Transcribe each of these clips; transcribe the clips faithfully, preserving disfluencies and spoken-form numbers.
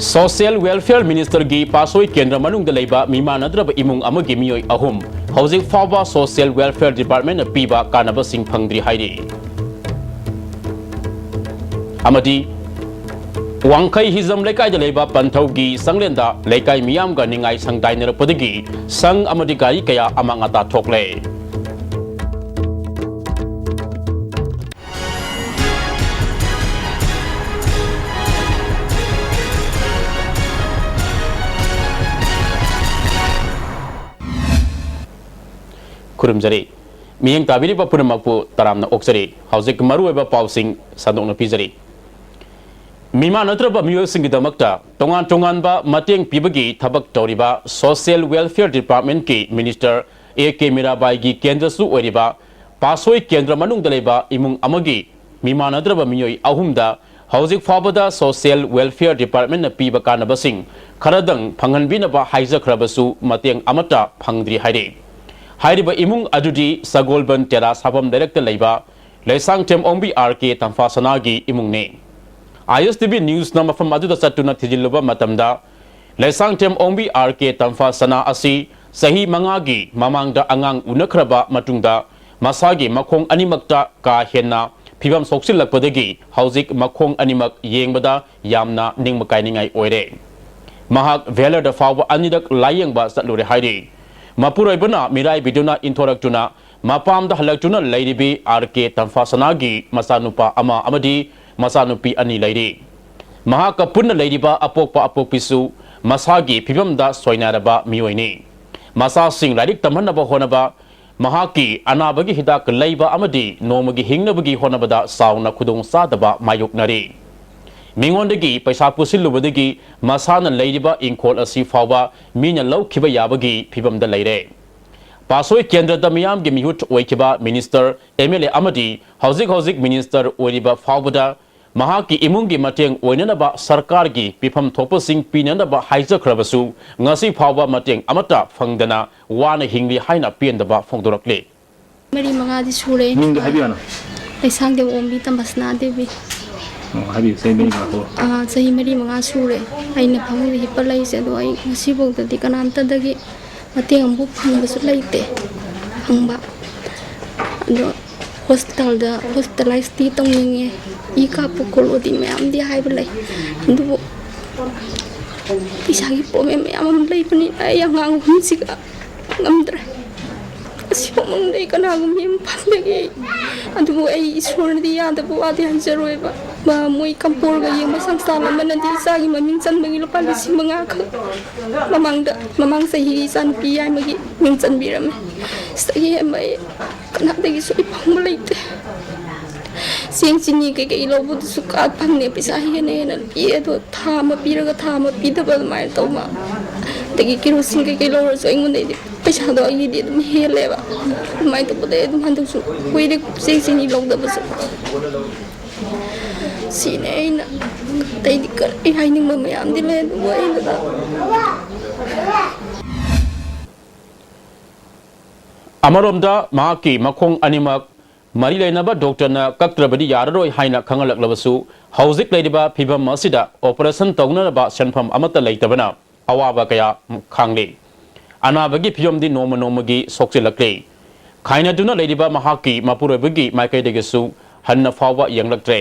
Social Welfare Ministerꯒꯤ ꯄꯥꯁꯣꯏ ꯀꯦꯟꯗ꯭ꯔ ꯃꯅꯨꯡꯗ ꯂꯩꯕ ꯃꯤꯃꯥꯟꯅꯗ꯭ꯔꯕ ꯏꯃꯨꯡ ꯑꯃꯒꯤ ꯃꯤꯑꯣꯏ ꯑꯍꯨꯝ ꯍꯧꯖꯤꯛ ꯐꯥꯎꯕ Social Welfare Departmentꯅ ꯄꯤꯕ ꯀꯥꯟꯅꯕꯁꯤꯡ ꯐꯪꯗ꯭ꯔꯤ ꯍꯥꯏꯔꯤ꯫ ꯑꯃꯗꯤ ꯋꯥꯡꯈꯩ ꯍꯤꯖꯝ ꯂꯩꯀꯥꯏꯗ ꯂꯩꯕ ꯄꯟꯊꯧꯒꯤ ꯁꯪꯂꯦꯟꯗ ꯂꯩꯀꯥꯏ ꯃꯤꯌꯥꯝꯒ ꯅꯤꯡꯉꯥꯏ ꯁꯪꯗꯥꯏꯅꯔꯛꯄꯗꯒꯤ ꯁꯪ ꯑꯃꯗꯤ ꯒꯥꯔꯤ ꯀꯌꯥ ꯑꯃꯥꯡ ꯑꯇꯥ ꯊꯣꯛꯂꯦ꯫ ꯈꯨꯔꯨꯝꯖꯔꯤ꯫ ꯃꯤꯠꯌꯦꯡ ꯇꯥꯕꯤꯔꯤꯕ ꯄꯨꯝꯅꯃꯛꯄꯨ ꯇꯔꯥꯝꯅ ꯑꯣꯛꯆꯔꯤ꯫ ꯍꯧꯖꯤꯛ ꯃꯔꯨꯑꯣꯏꯕ ꯄꯥꯎꯁꯤꯡ ꯁꯟꯗꯣꯛꯅ ꯄꯤꯖꯔꯤ꯫ ꯃꯤꯃꯥꯟꯅꯗ꯭ꯔꯕ ꯃꯤꯑꯣꯏꯁꯤꯡꯒꯤꯗꯃꯛꯇ ꯇꯣꯉꯥꯟ ꯇꯣꯉꯥꯟꯕ ꯃꯇꯦꯡ ꯄꯤꯕꯒꯤ ꯊꯕꯛ ꯇꯧꯔꯤꯕ Social Welfare Departmentꯀꯤ Minister A K ꯃꯤꯔꯥꯕꯥꯏꯒꯤ ꯀꯦꯟꯗ꯭ꯔꯁꯨ ꯑꯣꯏꯔꯤꯕ ꯄꯥꯁꯣꯏ ꯀꯦꯟꯗ꯭ꯔ ꯃꯅꯨꯡꯗ ꯂꯩꯕ ꯏꯃꯨꯡ ꯑꯃꯒꯤ ꯃꯤꯃꯥꯟꯅꯗ꯭ꯔꯕ ꯃꯤꯑꯣꯏ ꯑꯍꯨꯝꯗ ꯍꯧꯖꯤꯛ ꯐꯥꯎꯕꯗ Social Welfare Departmentꯅ ꯄꯤꯕ ꯀꯥꯟꯅꯕꯁꯤꯡ ꯈꯔꯗꯪ ꯐꯪꯍꯟꯕꯤꯅꯕ ꯍꯥꯏꯖꯈ꯭ꯔꯕꯁꯨ ꯃꯇꯦꯡ ꯑꯃꯠꯇ ꯐꯪꯗ꯭ꯔꯤ ꯍꯥꯏꯔꯤ꯫ ꯍꯥꯏꯔꯤꯕ ꯏꯃꯨꯡ ꯑꯗꯨꯗꯤ ꯁꯒꯣꯜꯕꯟ ꯇꯦꯔꯥ ꯁꯥꯐꯝ ꯂꯩꯔꯛꯇ ꯂꯩꯕ ꯂꯩꯁꯥꯡꯊꯦꯝ ꯑꯣꯡꯕꯤ R K ꯇꯝꯐꯥꯁꯅꯥꯒꯤ ꯏꯃꯨꯡꯅꯤ꯫ I S T V Newsꯅ ꯃꯐꯝ ꯑꯗꯨꯗ ꯆꯠꯇꯨꯅ ꯊꯤꯖꯤꯜꯂꯨꯕ ꯃꯇꯝꯗ, ꯂꯩꯁꯥꯡꯊꯦꯝ ꯑꯣꯡꯕꯤ R K ꯇꯝꯐꯥꯁꯅꯥ ꯑꯁꯤ ꯆꯍꯤ ꯃꯉꯥꯒꯤ ꯃꯃꯥꯡꯗ ꯑꯉꯥꯡ ꯎꯅꯈ꯭ꯔꯕ ꯃꯇꯨꯡꯗ, ꯃꯁꯥꯒꯤ ꯃꯈꯣꯡ ꯑꯅꯤꯃꯛꯇ ꯀꯥ ꯍꯦꯟꯅ ꯐꯤꯕꯝ ꯁꯣꯛꯆꯤꯜꯂꯛꯄꯗꯒꯤ ꯍꯧꯖꯤꯛ ꯃꯈꯣꯡ ꯑꯅꯤꯃꯛ ꯌꯦꯡꯕꯗ ꯌꯥꯝꯅ ꯅꯤꯡꯕ ꯀꯥꯏꯅꯤꯡꯉꯥꯏ ꯑꯣꯏꯔꯦ꯫ ꯃꯍꯥꯛ ꯚꯦꯂꯔꯗ ꯐꯥꯎꯕ ꯑꯅꯤꯔꯛ ꯂꯥꯌꯦꯡꯕ ꯆꯠꯂꯨꯔꯦ ꯍꯥꯏꯔꯤ꯫ ꯃꯄꯨꯔꯣꯏꯕꯅ ꯃꯤꯔꯥꯏꯕꯤꯗꯨꯅ ꯏꯟꯊꯣꯔꯛꯇꯨꯅ ꯃꯄꯥꯝꯗ ꯍꯜꯂꯛꯇꯨꯅ ꯂꯩꯔꯤꯕꯤ R K ꯇꯝꯐꯥꯁꯅꯥꯒꯤ ꯃꯆꯥꯅꯨꯄꯥ ꯑꯃ ꯑꯃꯗꯤ ꯃꯆꯥꯅꯨꯄꯤ ꯑꯅꯤ ꯂꯩꯔꯤ꯫ ꯃꯍꯥꯛꯀ ꯄꯨꯟꯅ ꯂꯩꯔꯤꯕ ꯑꯄꯣꯛꯄ ꯑꯄꯣꯛꯄꯤꯁꯨ ꯃꯁꯥꯒꯤ ꯐꯤꯕꯝꯗ ꯁꯣꯏꯅꯥꯏꯔꯕ ꯃꯤꯑꯣꯏꯅꯤ꯫ ꯃꯆꯥꯁꯤꯡ ꯂꯥꯏꯔꯤꯛ ꯇꯝꯍꯟꯅꯕ ꯍꯣꯠꯅꯕ, ꯃꯍꯥꯛꯀꯤ ꯑꯅꯥꯕꯒꯤ ꯍꯤꯗꯥꯛ ꯂꯩꯕ ꯑꯃꯗꯤ ꯅꯣꯡꯃꯒꯤ ꯍꯤꯡꯅꯕꯒꯤ ꯍꯣꯠꯅꯕꯗ ꯆꯥꯎꯅ ꯈꯨꯗꯣꯡꯆꯥꯗꯕ ꯃꯥꯌꯣꯛꯅꯔꯤ꯫ ꯃꯤꯉꯣꯟꯗꯒꯤ ꯄꯩꯁꯥ ꯄꯨꯁꯤꯜꯂꯨꯕꯗꯒꯤ ꯃꯁꯥꯅ ꯂꯩꯔꯤꯕ ꯏꯪꯈꯣꯜ ꯑꯁꯤ ꯐꯥꯎꯕ ꯃꯤꯅ ꯂꯧꯈꯤꯕ ꯌꯥꯕꯒꯤ ꯐꯤꯕꯝꯗ ꯂꯩꯔꯦ꯫ ꯄꯥꯁꯣꯏ ꯀꯦꯟꯗ꯭ꯔꯗ ꯃꯤꯌꯥꯝꯒꯤ ꯃꯤꯍꯨꯠ ꯑꯣꯏꯈꯤꯕ Minister, M L A ꯑꯃꯗꯤ ꯍꯧꯖꯤꯛ ꯍꯧꯖꯤꯛ Minister ꯑꯣꯏꯔꯤꯕ ꯐꯥꯎꯕꯗ ꯃꯍꯥꯛꯀꯤ ꯏꯃꯨꯡꯒꯤ ꯃꯇꯦꯡ ꯑꯣꯏꯅꯅꯕ ꯁꯔꯀꯥꯔꯒꯤ ꯄꯤꯐꯝ ꯊꯣꯛꯄꯁꯤꯡ ꯄꯤꯅꯅꯕ ꯍꯥꯏꯖꯈ꯭ꯔꯕꯁꯨ ꯉꯁꯤ ꯐꯥꯎꯕ ꯃꯇꯦꯡ ꯑꯃꯠꯇ ꯐꯪꯗꯅ ꯋꯥꯅ ꯍꯤꯡꯂꯤ ꯍꯥꯏꯅ ꯄꯦꯟꯗꯕ ꯐꯣꯡꯗꯣꯔꯛꯂꯤ꯫ ꯃꯔꯤ ꯃꯉꯥꯗꯤ ꯁꯨꯔꯦ꯫ ꯃꯤꯡꯗꯣ ꯍꯥꯏꯕꯤꯌꯨꯅ꯫ ꯂꯩꯁꯥꯡꯊꯦꯝ ꯑꯣꯡꯕꯤ ꯇꯝꯐꯥꯁꯅꯥ ꯗꯦꯕꯤ꯫ ꯑꯣ, ꯍꯥꯏꯕꯤꯌꯨ, ꯆꯍꯤ ꯃꯔꯤ ꯃꯉꯥ ꯁꯨꯔꯦ꯫ ꯑꯥ, ꯆꯍꯤ ꯃꯔꯤ ꯃꯉꯥ ꯁꯨꯔꯦ ꯑꯩꯅ ꯐꯃꯨꯡꯗ ꯍꯤꯞꯄ ꯂꯩꯁꯦ, ꯑꯗꯣ ꯑꯩ ꯉꯁꯤꯐꯥꯎꯗꯗꯤ ꯀꯅꯥꯝꯇꯗꯒꯤ ꯃꯇꯦꯡ ꯑꯃꯐꯥꯎ ꯐꯪꯕꯁꯨ ꯂꯩꯇꯦ꯫ ꯐꯪꯕ ꯑꯗꯣ ꯍꯣꯁꯄꯤꯇꯥꯜꯗ ꯍꯣꯁꯄꯤꯇꯥꯂꯥꯏꯁꯇꯤ ꯇꯧꯅꯤꯡꯉꯦ, ꯏ ꯀꯥꯞꯄꯨ ꯈꯣꯠꯂꯨꯗꯤ ꯃꯌꯥꯝꯗꯤ ꯍꯥꯏꯕ ꯂꯩ, ꯑꯗꯨꯕꯨ ꯄꯩꯁꯥꯒꯤ ꯄ꯭ꯔꯣꯕ꯭ꯂꯦꯝ ꯃꯌꯥꯝ ꯑꯃ ꯂꯩꯕꯅꯤꯅ ꯑꯩ ꯑꯉꯥꯡ ꯑꯍꯨꯝꯁꯤꯒ ꯉꯝꯗ꯭ꯔꯦ꯫ ꯑꯁꯤꯐꯥꯎ ꯃꯅꯨꯡꯗ ꯑꯩ ꯀꯅꯥꯒꯨꯝꯕ ꯑꯃ ꯐꯪꯗꯒꯦ ꯑꯩ꯫ ꯑꯗꯨꯕꯨ ꯑꯩ ꯏꯁꯣꯔꯅꯗꯤ ꯌꯥꯗꯕ ꯋꯥꯗꯤ ꯍꯥꯏꯖꯔꯣꯏꯕ꯫ ꯃ-, ꯃꯣꯏ ꯀꯝꯄꯣꯔꯒ ꯌꯦꯡꯕ ꯁꯪꯁꯊꯥꯟ ꯑꯃꯅꯗꯤ ꯏꯆꯥꯒꯤ ꯃꯃꯤꯡ ꯆꯟꯕꯒꯤ ꯂꯨꯄꯥ ꯂꯤꯁꯤꯡ ꯃꯉꯥ ꯈꯛ ꯃꯃꯥꯡꯗ, ꯃꯃꯥꯡ ꯆꯍꯤꯒꯤ ꯏꯆꯥꯅꯨꯄꯤ ꯌꯥꯏꯃꯒꯤ ꯃꯤꯡ ꯆꯟꯕꯤꯔꯝꯃꯦ꯫ ꯁꯤꯗꯒꯤ ꯍꯦꯟꯕ ꯑꯩ ꯀꯅꯥꯗꯒꯤꯁꯨ ꯑꯩ ꯐꯪꯕ ꯂꯩꯇꯦ꯫ ꯆꯦꯡ ꯆꯤꯅꯤ ꯀꯩꯀꯩ ꯂꯧꯕꯗꯨꯁꯨ ꯀꯥ ꯐꯪꯗꯦ, ꯄꯩꯁꯥ ꯍꯦꯟꯅ ꯍꯦꯟꯅ ꯄꯤꯌꯦ꯫ ꯑꯗꯣ ꯊꯥ ꯑꯃ ꯄꯤꯔꯒ ꯊꯥ ꯑꯃ ꯄꯤꯗꯕ ꯑꯗꯨꯃꯥꯏꯅ ꯇꯧꯕ, ꯑꯗꯒꯤ ꯀꯦꯔꯣꯁꯤꯟ ꯀꯩꯀꯩ ꯂꯧꯔꯁꯨ ꯑꯩꯉꯣꯟꯗꯩꯗꯤ ꯄꯩꯁꯥꯗꯣ ꯑꯩꯒꯤꯗꯤ ꯑꯗꯨꯝ ꯍꯦꯜꯂꯦꯕ꯫ ꯑꯗꯨꯃꯥꯏꯅ ꯇꯧꯕꯗꯩ ꯑꯗꯨꯝ ꯍꯟꯗꯛꯁꯨ ꯀꯨꯏꯔꯦ ꯆꯦꯡ ꯆꯤꯅꯤ ꯂꯧꯗꯕꯁꯨ꯫ ꯁꯤꯅꯦ ꯑꯩꯅ, ꯑꯇꯩꯗꯤ ꯀꯔꯤ ꯍꯥꯏꯅꯤꯡꯕ ꯃꯌꯥꯝꯗꯤ ꯂꯩ, ꯑꯗꯨꯕꯨ ꯑꯩꯅ ꯑꯃꯔꯣꯝꯗ ꯃꯍꯥꯛꯀꯤ ꯃꯈꯣꯡ ꯑꯅꯤꯃꯛ ꯃꯔꯤ ꯂꯩꯅꯕ ꯗꯣꯛꯇꯔꯅ ꯀꯛꯇ꯭ꯔꯕꯗꯤ ꯌꯥꯔꯔꯣꯏ ꯍꯥꯏꯅ ꯈꯪꯍꯜꯂꯛꯂꯕꯁꯨ, ꯍꯧꯖꯤꯛ ꯂꯩꯔꯤꯕ ꯐꯤꯕꯝ ꯑꯁꯤꯗ ꯑꯣꯄꯔꯦꯁꯟ ꯇꯧꯅꯅꯕ ꯁꯦꯟꯐꯝ ꯑꯃꯠꯇ ꯂꯩꯇꯕꯅ ꯑꯋꯥꯕ ꯀꯌꯥ ꯈꯥꯡꯂꯤ꯫ ꯑꯅꯥꯕꯒꯤ ꯐꯤꯕꯝꯗꯤ ꯅꯣꯡꯃ ꯅꯣꯡꯃꯒꯤ ꯁꯣꯛꯆꯤꯜꯂꯛꯂꯤ꯫ ꯈꯥꯏꯅꯗꯨꯅ ꯂꯩꯔꯤꯕ ꯃꯍꯥꯛꯀꯤ ꯃꯄꯨꯔꯣꯏꯕꯒꯤ ꯃꯥꯏꯀꯩꯗꯒꯤꯁꯨ ꯍꯟꯅ ꯐꯥꯎꯕ ꯌꯦꯡꯂꯛꯇ꯭ꯔꯦ꯫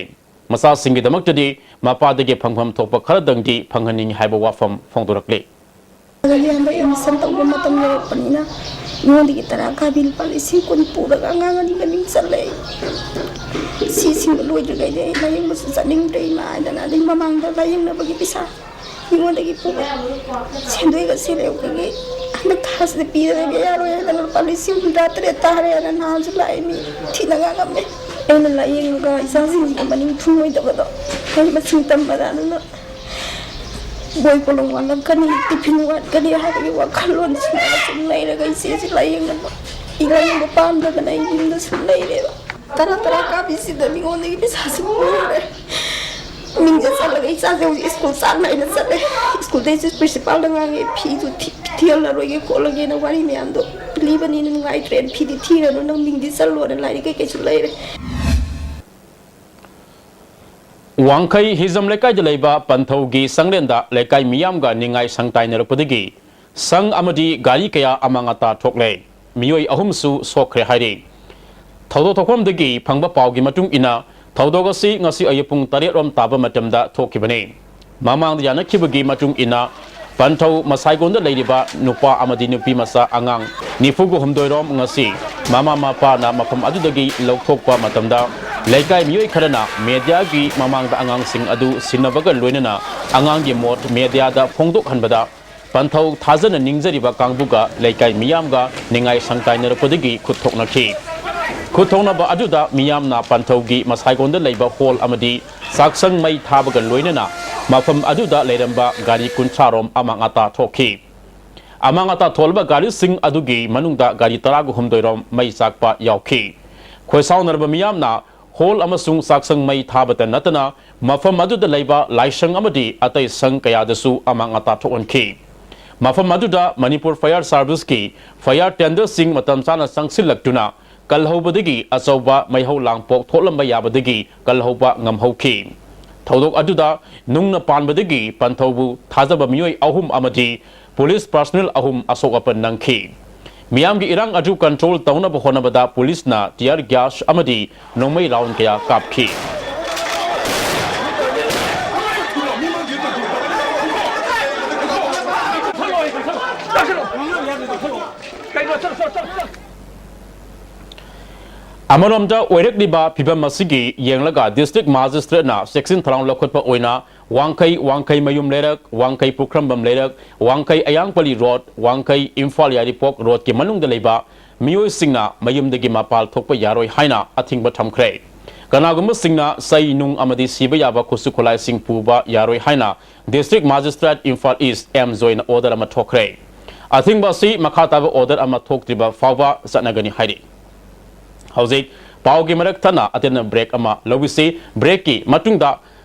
ꯃꯆꯥꯁꯤꯡꯒꯤꯗꯃꯛꯇꯗꯤ ꯃꯄꯥꯗꯒꯤ ꯐꯪꯐꯝ ꯊꯣꯛꯄ ꯈꯔꯗꯪꯗꯤ ꯐꯪꯍꯟꯅꯤꯡꯏ ꯍꯥꯏꯕ ꯋꯥꯐꯝ ꯐꯣꯡꯗꯣꯔꯛꯂꯤ꯫ ꯑꯗꯨꯗꯤ ꯍꯟꯗꯛ ꯑꯦꯗꯃꯤꯁꯟ ꯇꯧꯕ ꯃꯇꯝ ꯌꯧꯔꯛꯄꯅꯤꯅ, ꯃꯤꯉꯣꯟꯗꯒꯤ ꯇꯔꯥ ꯀꯥꯕꯤ ꯂꯨꯄꯥ ꯂꯤꯁꯤꯡ ꯀꯨꯟ ꯄꯨꯔꯒ ꯑꯉꯥꯡ ꯑꯅꯤꯒ ꯃꯤꯡ ꯆꯜꯂꯦ꯫ ꯁꯤꯁꯤꯡꯕ ꯂꯣꯏꯗ꯭ꯔꯤꯉꯩꯗ ꯑꯩ ꯂꯥꯏꯌꯦꯡꯕꯁꯨ ꯆꯠꯅꯤꯡꯗ꯭ꯔꯦ ꯏꯃꯥ ꯍꯥꯏꯗꯅ, ꯑꯗꯩ ꯃꯃꯥꯡꯗ ꯂꯥꯏꯌꯦꯡꯅꯕꯒꯤ ꯄꯩꯁꯥ ꯃꯤꯉꯣꯟꯗꯒꯤ ꯄꯨꯕ ꯁꯦꯟꯗꯣꯏꯒ ꯁꯦꯜꯂꯦ ꯑꯩꯈꯣꯏꯒꯤ ꯍꯟꯗꯛ ꯊꯥꯁꯤꯗ ꯄꯤꯗꯕ ꯌꯥꯔꯣꯏ ꯍꯥꯏꯗꯅ ꯂꯨꯄꯥ ꯂꯤꯁꯤꯡ ꯍꯨꯝꯗ꯭ꯔꯥ ꯇꯔꯦꯠ ꯇꯥꯔꯦꯅ ꯅꯍꯥꯟꯁꯨ ꯂꯥꯛꯑꯦ, ꯃꯤ ꯊꯤꯅ ꯉꯥꯡꯉꯝꯃꯦ꯫ ꯑꯩꯅ ꯂꯥꯏꯌꯦꯡꯉꯒ ꯏꯆꯥꯁꯤꯡꯁꯤꯅ ꯃꯅꯤꯡ ꯊꯨꯡꯉꯣꯏꯗꯕꯗꯣ ꯑꯩ ꯃꯁꯤꯡ ꯇꯝꯕꯗ ꯑꯗꯨꯅ ꯕꯣꯏ ꯀꯣꯂꯣꯝ ꯋꯥꯠꯂꯛꯀꯅꯤ, ꯇꯤꯐꯤꯟ ꯋꯥꯠꯀꯅꯤ ꯍꯥꯏꯕꯒꯤ ꯋꯥꯈꯜꯂꯣꯟ ꯁꯨꯃꯥꯏꯅ ꯁꯨꯝ ꯂꯩꯔꯒ ꯏꯆꯦꯁꯤ ꯂꯥꯏꯌꯦꯡꯅꯕ, ꯂꯥꯏꯌꯦꯡꯕ ꯄꯥꯝꯗꯗꯅ ꯑꯩ ꯌꯨꯝꯗ ꯁꯨꯝ ꯂꯩꯔꯦꯕ꯫ ꯇꯔꯥ ꯇꯔꯥ ꯀꯥꯕꯤꯁꯤꯗ ꯃꯤꯉꯣꯟꯗꯒꯤ ꯄꯩꯁꯥꯁꯨ ꯄꯨꯔꯦ꯫ ꯃꯤꯡꯁꯦ ꯆꯠꯂꯒ ꯏꯆꯥꯁꯦ ꯍꯧꯖꯤꯛ ꯁ꯭ꯀꯨꯜ ꯆꯥꯡ ꯅꯥꯏꯅ ꯆꯠꯂꯦ꯫ ꯁ꯭ꯀꯨꯜꯗꯩꯁꯨ ꯄ꯭ꯔꯤꯟꯁꯤꯄꯥꯜꯗ ꯉꯥꯡꯉꯦ, "ꯐꯤꯗꯨ ꯊꯤ-, ꯊꯤꯍꯜꯂꯔꯣꯏꯒꯦ ꯈꯣꯠꯂꯒꯦꯅ ꯋꯥꯔꯤ ꯃꯌꯥꯝꯗꯣ ꯂꯤꯕꯅꯤꯅ ꯅꯨꯡꯉꯥꯏꯇ꯭ꯔꯦꯅ ꯐꯤꯗꯤ ꯊꯤꯔꯅꯨ, ꯅꯪ ꯃꯤꯡꯗꯤ ꯆꯜꯂꯣꯅ ꯂꯥꯏꯔꯤꯛ ꯀꯩꯀꯩꯁꯨ ꯂꯩꯔꯦ"꯫ ꯋꯥꯡꯈꯩ ꯍꯤꯖꯝ ꯂꯩꯀꯥꯏꯗ ꯂꯩꯕ ꯄꯟꯊꯧꯒꯤ ꯁꯪꯂꯦꯟꯗ ꯂꯩꯀꯥꯏ ꯃꯤꯌꯥꯝꯒ ꯅꯤꯡꯉꯥꯏ ꯁꯪꯇꯥꯏꯅꯔꯛꯄꯗꯒꯤ ꯁꯪ ꯑꯃꯗꯤ ꯒꯥꯔꯤ ꯀꯌꯥ ꯑꯃꯥꯡ ꯑꯇꯥ ꯊꯣꯛꯂꯦ꯫ ꯃꯤꯑꯣꯏ ꯑꯍꯨꯝꯁꯨ ꯁꯣꯛꯈ꯭ꯔꯦ ꯍꯥꯏꯔꯤ꯫ ꯊꯧꯗꯣꯛ ꯊꯣꯛꯐꯝꯗꯒꯤ ꯐꯪꯕ ꯄꯥꯎꯒꯤ ꯃꯇꯨꯡ ꯏꯟꯅ, ꯊꯧꯗꯣꯛ ꯑꯁꯤ ꯉꯁꯤ ꯑꯌꯨꯛ ꯄꯨꯡ ꯇꯔꯦꯠ ꯔꯣꯝ ꯇꯥꯕ ꯃꯇꯝꯗ ꯊꯣꯛꯈꯤꯕꯅꯤ꯫ ꯃꯃꯥꯡꯗ ꯌꯥꯅꯈꯤꯕꯒꯤ ꯃꯇꯨꯡ ꯏꯟꯅ, ꯄꯟꯊꯧ ꯃꯁꯥꯏꯒꯣꯟꯗ ꯂꯩꯔꯤꯕ ꯅꯨꯄꯥ ꯑꯃꯗꯤ ꯅꯨꯄꯤ ꯃꯆꯥ ꯑꯉꯥꯡ ꯅꯤꯐꯨꯒ ꯍꯨꯝꯗꯣꯏ ꯔꯣꯝ ꯉꯁꯤ ꯃꯃꯥ ꯃꯄꯥꯅ ꯃꯐꯝ ꯑꯗꯨꯗꯒꯤ ꯂꯧꯊꯣꯛꯄ ꯃꯇꯝꯗ, ꯂꯩꯀꯥꯏ ꯃꯤꯑꯣꯏ ꯈꯔꯅ ꯃꯦꯗꯤꯌꯥꯒꯤ ꯃꯃꯥꯡꯗ ꯑꯉꯥꯡꯁꯤꯡ ꯑꯗꯨ ꯁꯤꯟꯅꯕꯒ ꯂꯣꯏꯅꯅ ꯑꯉꯥꯡꯒꯤ ꯃꯣꯠ ꯃꯦꯗꯤꯌꯥꯗ ꯐꯣꯡꯗꯣꯛꯍꯟꯕꯗ, ꯄꯟꯊꯧ ꯊꯥꯖꯅ ꯅꯤꯡꯖꯔꯤꯕ ꯀꯥꯡꯕꯨꯒ ꯂꯩꯀꯥꯏ ꯃꯤꯌꯥꯝꯒ ꯅꯤꯡꯉꯥꯏ ꯁꯪꯇꯥꯏꯅꯔꯛꯄꯗꯒꯤ ꯈꯨꯠ ꯊꯣꯛꯅꯈꯤ꯫ ꯈꯨꯠ ꯊꯣꯛꯅꯕ ꯑꯗꯨꯗ ꯃꯤꯌꯥꯝꯅ ꯄꯟꯊꯧꯒꯤ ꯃꯁꯥꯏꯒꯣꯟꯗ ꯂꯩꯕ ꯍꯣꯜ ꯑꯃꯗꯤ ꯆꯥꯛꯁꯪ ꯃꯩ ꯊꯥꯕꯒ ꯂꯣꯏꯅꯅ ꯃꯐꯝ ꯑꯗꯨꯗ ꯂꯩꯔꯝꯕ ꯒꯥꯔꯤ ꯀꯨꯟꯊ꯭ꯔꯥ ꯔꯣꯝ ꯑꯃꯥꯡ ꯑꯇꯥ ꯊꯣꯛꯈꯤ꯫ ꯑꯃꯥꯡ ꯑꯇꯥ ꯊꯣꯛꯂꯕ ꯒꯥꯔꯤꯁꯤꯡ ꯑꯗꯨꯒꯤ ꯃꯅꯨꯡꯗ ꯒꯥꯔꯤ ꯇꯔꯥꯒ ꯍꯨꯝꯗꯣꯏ ꯔꯣꯝ ꯃꯩ ꯆꯥꯛꯄ ꯌꯥꯎꯈꯤ꯫ ꯈꯣꯏꯁꯥꯎꯅꯔꯕ ꯃꯤꯌꯥꯝꯅ ꯍꯣꯜ ꯑꯃꯁꯨꯡ ꯆꯥꯛꯁꯪ ꯃꯩ ꯊꯥꯕꯇ ꯅꯠꯇꯅ ꯃꯐꯝ ꯑꯗꯨꯗ ꯂꯩꯕ ꯂꯥꯏꯁꯪ ꯑꯃꯗꯤ ꯑꯇꯩ ꯁꯪ ꯀꯌꯥꯗꯁꯨ ꯑꯃꯥꯡ ꯑꯇꯥ ꯊꯣꯛꯍꯟꯈꯤ꯫ ꯃꯐꯝ ꯑꯗꯨꯗ ꯃꯅꯤꯄꯨꯔ ꯐꯥꯌꯔ ꯁꯥꯔꯚꯤꯁꯀꯤ ꯐꯥꯌꯔ ꯇꯦꯟꯗꯔꯁꯤꯡ ꯃꯇꯝ ꯆꯥꯅ ꯆꯪꯁꯤꯜꯂꯛꯇꯨꯅ ꯀꯜꯍꯧꯕꯗꯒꯤ ꯑꯆꯧꯕ ꯃꯩꯍꯧ ꯂꯥꯡꯄꯣꯛ ꯊꯣꯛꯂꯝꯕ ꯌꯥꯕꯗꯒꯤ ꯀꯜꯍꯧꯕ ꯉꯝꯍꯧꯈꯤ꯫ ꯊꯧꯗꯣꯛ ꯑꯗꯨꯗ ꯅꯨꯡꯅ ꯄꯥꯟꯕꯗꯒꯤ ꯄꯟꯊꯧꯕꯨ ꯊꯥꯖꯕ ꯃꯤꯑꯣꯏ ꯑꯍꯨꯝ ꯑꯃꯗꯤ ꯄꯨꯂꯤꯁ ꯄꯥꯔꯁꯣꯅꯦꯜ ꯑꯍꯨꯝ ꯑꯁꯣꯛ ꯑꯄꯟ ꯅꯪꯈꯤ꯫ ꯃꯤꯌꯥꯝꯒꯤ ꯏꯔꯥꯡ ꯑꯗꯨ ꯀꯟꯇ꯭ꯔꯣꯜ ꯇꯧꯅꯕ ꯍꯣꯠꯅꯕꯗ ꯄꯨꯂꯤꯁꯅ ꯇꯤꯌꯔ ꯒ꯭ꯌꯥꯁ ꯑꯃꯗꯤ ꯅꯣꯡꯃꯩ ꯔꯥꯎꯟ ꯀꯌꯥ ꯀꯥꯞꯈꯤ꯫ ꯑꯃꯔꯣꯝꯗ ꯑꯣꯏꯔꯛꯂꯤꯕ ꯐꯤꯕꯝ ꯑꯁꯤꯒꯤ ꯌꯦꯡꯂꯒ ꯗꯤꯁꯇ꯭ꯔꯤꯛ ꯃꯥꯖꯤꯁꯇ꯭ꯔꯦꯠꯅ ꯆꯦꯛꯁꯤꯟ ꯊꯧꯔꯥꯡ ꯂꯧꯈꯠꯄ ꯑꯣꯏꯅ ꯋꯥꯡꯈꯩ, ꯋꯥꯡꯈꯩ ꯃꯌꯨꯝ ꯂꯩꯔꯛ, ꯋꯥꯡꯈꯩ ꯄꯨꯈ꯭ꯔꯝꯕꯝ ꯂꯩꯔꯛ, ꯋꯥꯡꯈꯩ ꯑꯌꯥꯡꯄꯜꯂꯤ ꯔꯣꯗ, ꯋꯥꯡꯈꯩ ꯏꯝꯐꯥꯜ ꯌꯥꯏꯔꯤꯄꯣꯛ ꯔꯣꯗꯀꯤ ꯃꯅꯨꯡꯗ ꯂꯩꯕ ꯃꯤꯑꯣꯏꯁꯤꯡꯅ ꯃꯌꯨꯝꯗꯒꯤ ꯃꯄꯥꯜ ꯊꯣꯛꯄ ꯌꯥꯔꯣꯏ ꯍꯥꯏꯅ ꯑꯊꯤꯡꯕ ꯊꯝꯈ꯭ꯔꯦ꯫ ꯀꯅꯥꯒꯨꯝꯕꯁꯤꯡꯅ ꯆꯩ ꯅꯨꯡ ꯑꯃꯗꯤ ꯁꯤꯕ ꯌꯥꯕ ꯈꯨꯠꯁꯨ ꯈꯨꯠꯂꯥꯏꯁꯤꯡ ꯄꯨꯕ ꯌꯥꯔꯣꯏ ꯍꯥꯏꯅ ꯗꯤꯁꯇ꯭ꯔꯤꯛ ꯃꯥꯖꯤꯁꯇ꯭ꯔꯦꯠ ꯏꯝꯐꯥꯜ ꯏꯁ ꯑꯦꯝ ꯖꯣꯏꯅ ꯑꯣꯔꯗꯔ ꯑꯃ ꯊꯣꯛꯈ꯭ꯔꯦ꯫ ꯑꯊꯤꯡꯕ ꯑꯁꯤ ꯃꯈꯥ ꯇꯥꯕ ꯑꯣꯔꯗꯔ ꯑꯃ ꯊꯣꯛꯇ꯭ꯔꯤꯕ ꯐꯥꯎꯕ ꯆꯠꯅꯒꯅꯤ ꯍꯥꯏꯔꯤ꯫ ꯍꯧꯖꯤꯛ ꯄꯥꯎꯒꯤ ꯃꯔꯛ ꯊꯠꯅ ꯑꯇꯦꯟꯕ ꯕ꯭ꯔꯦꯛ ꯑꯃ ꯂꯧꯕꯤꯁꯤ꯫ ꯕ꯭ꯔꯦꯛꯀꯤ ꯃꯇꯨꯡꯗ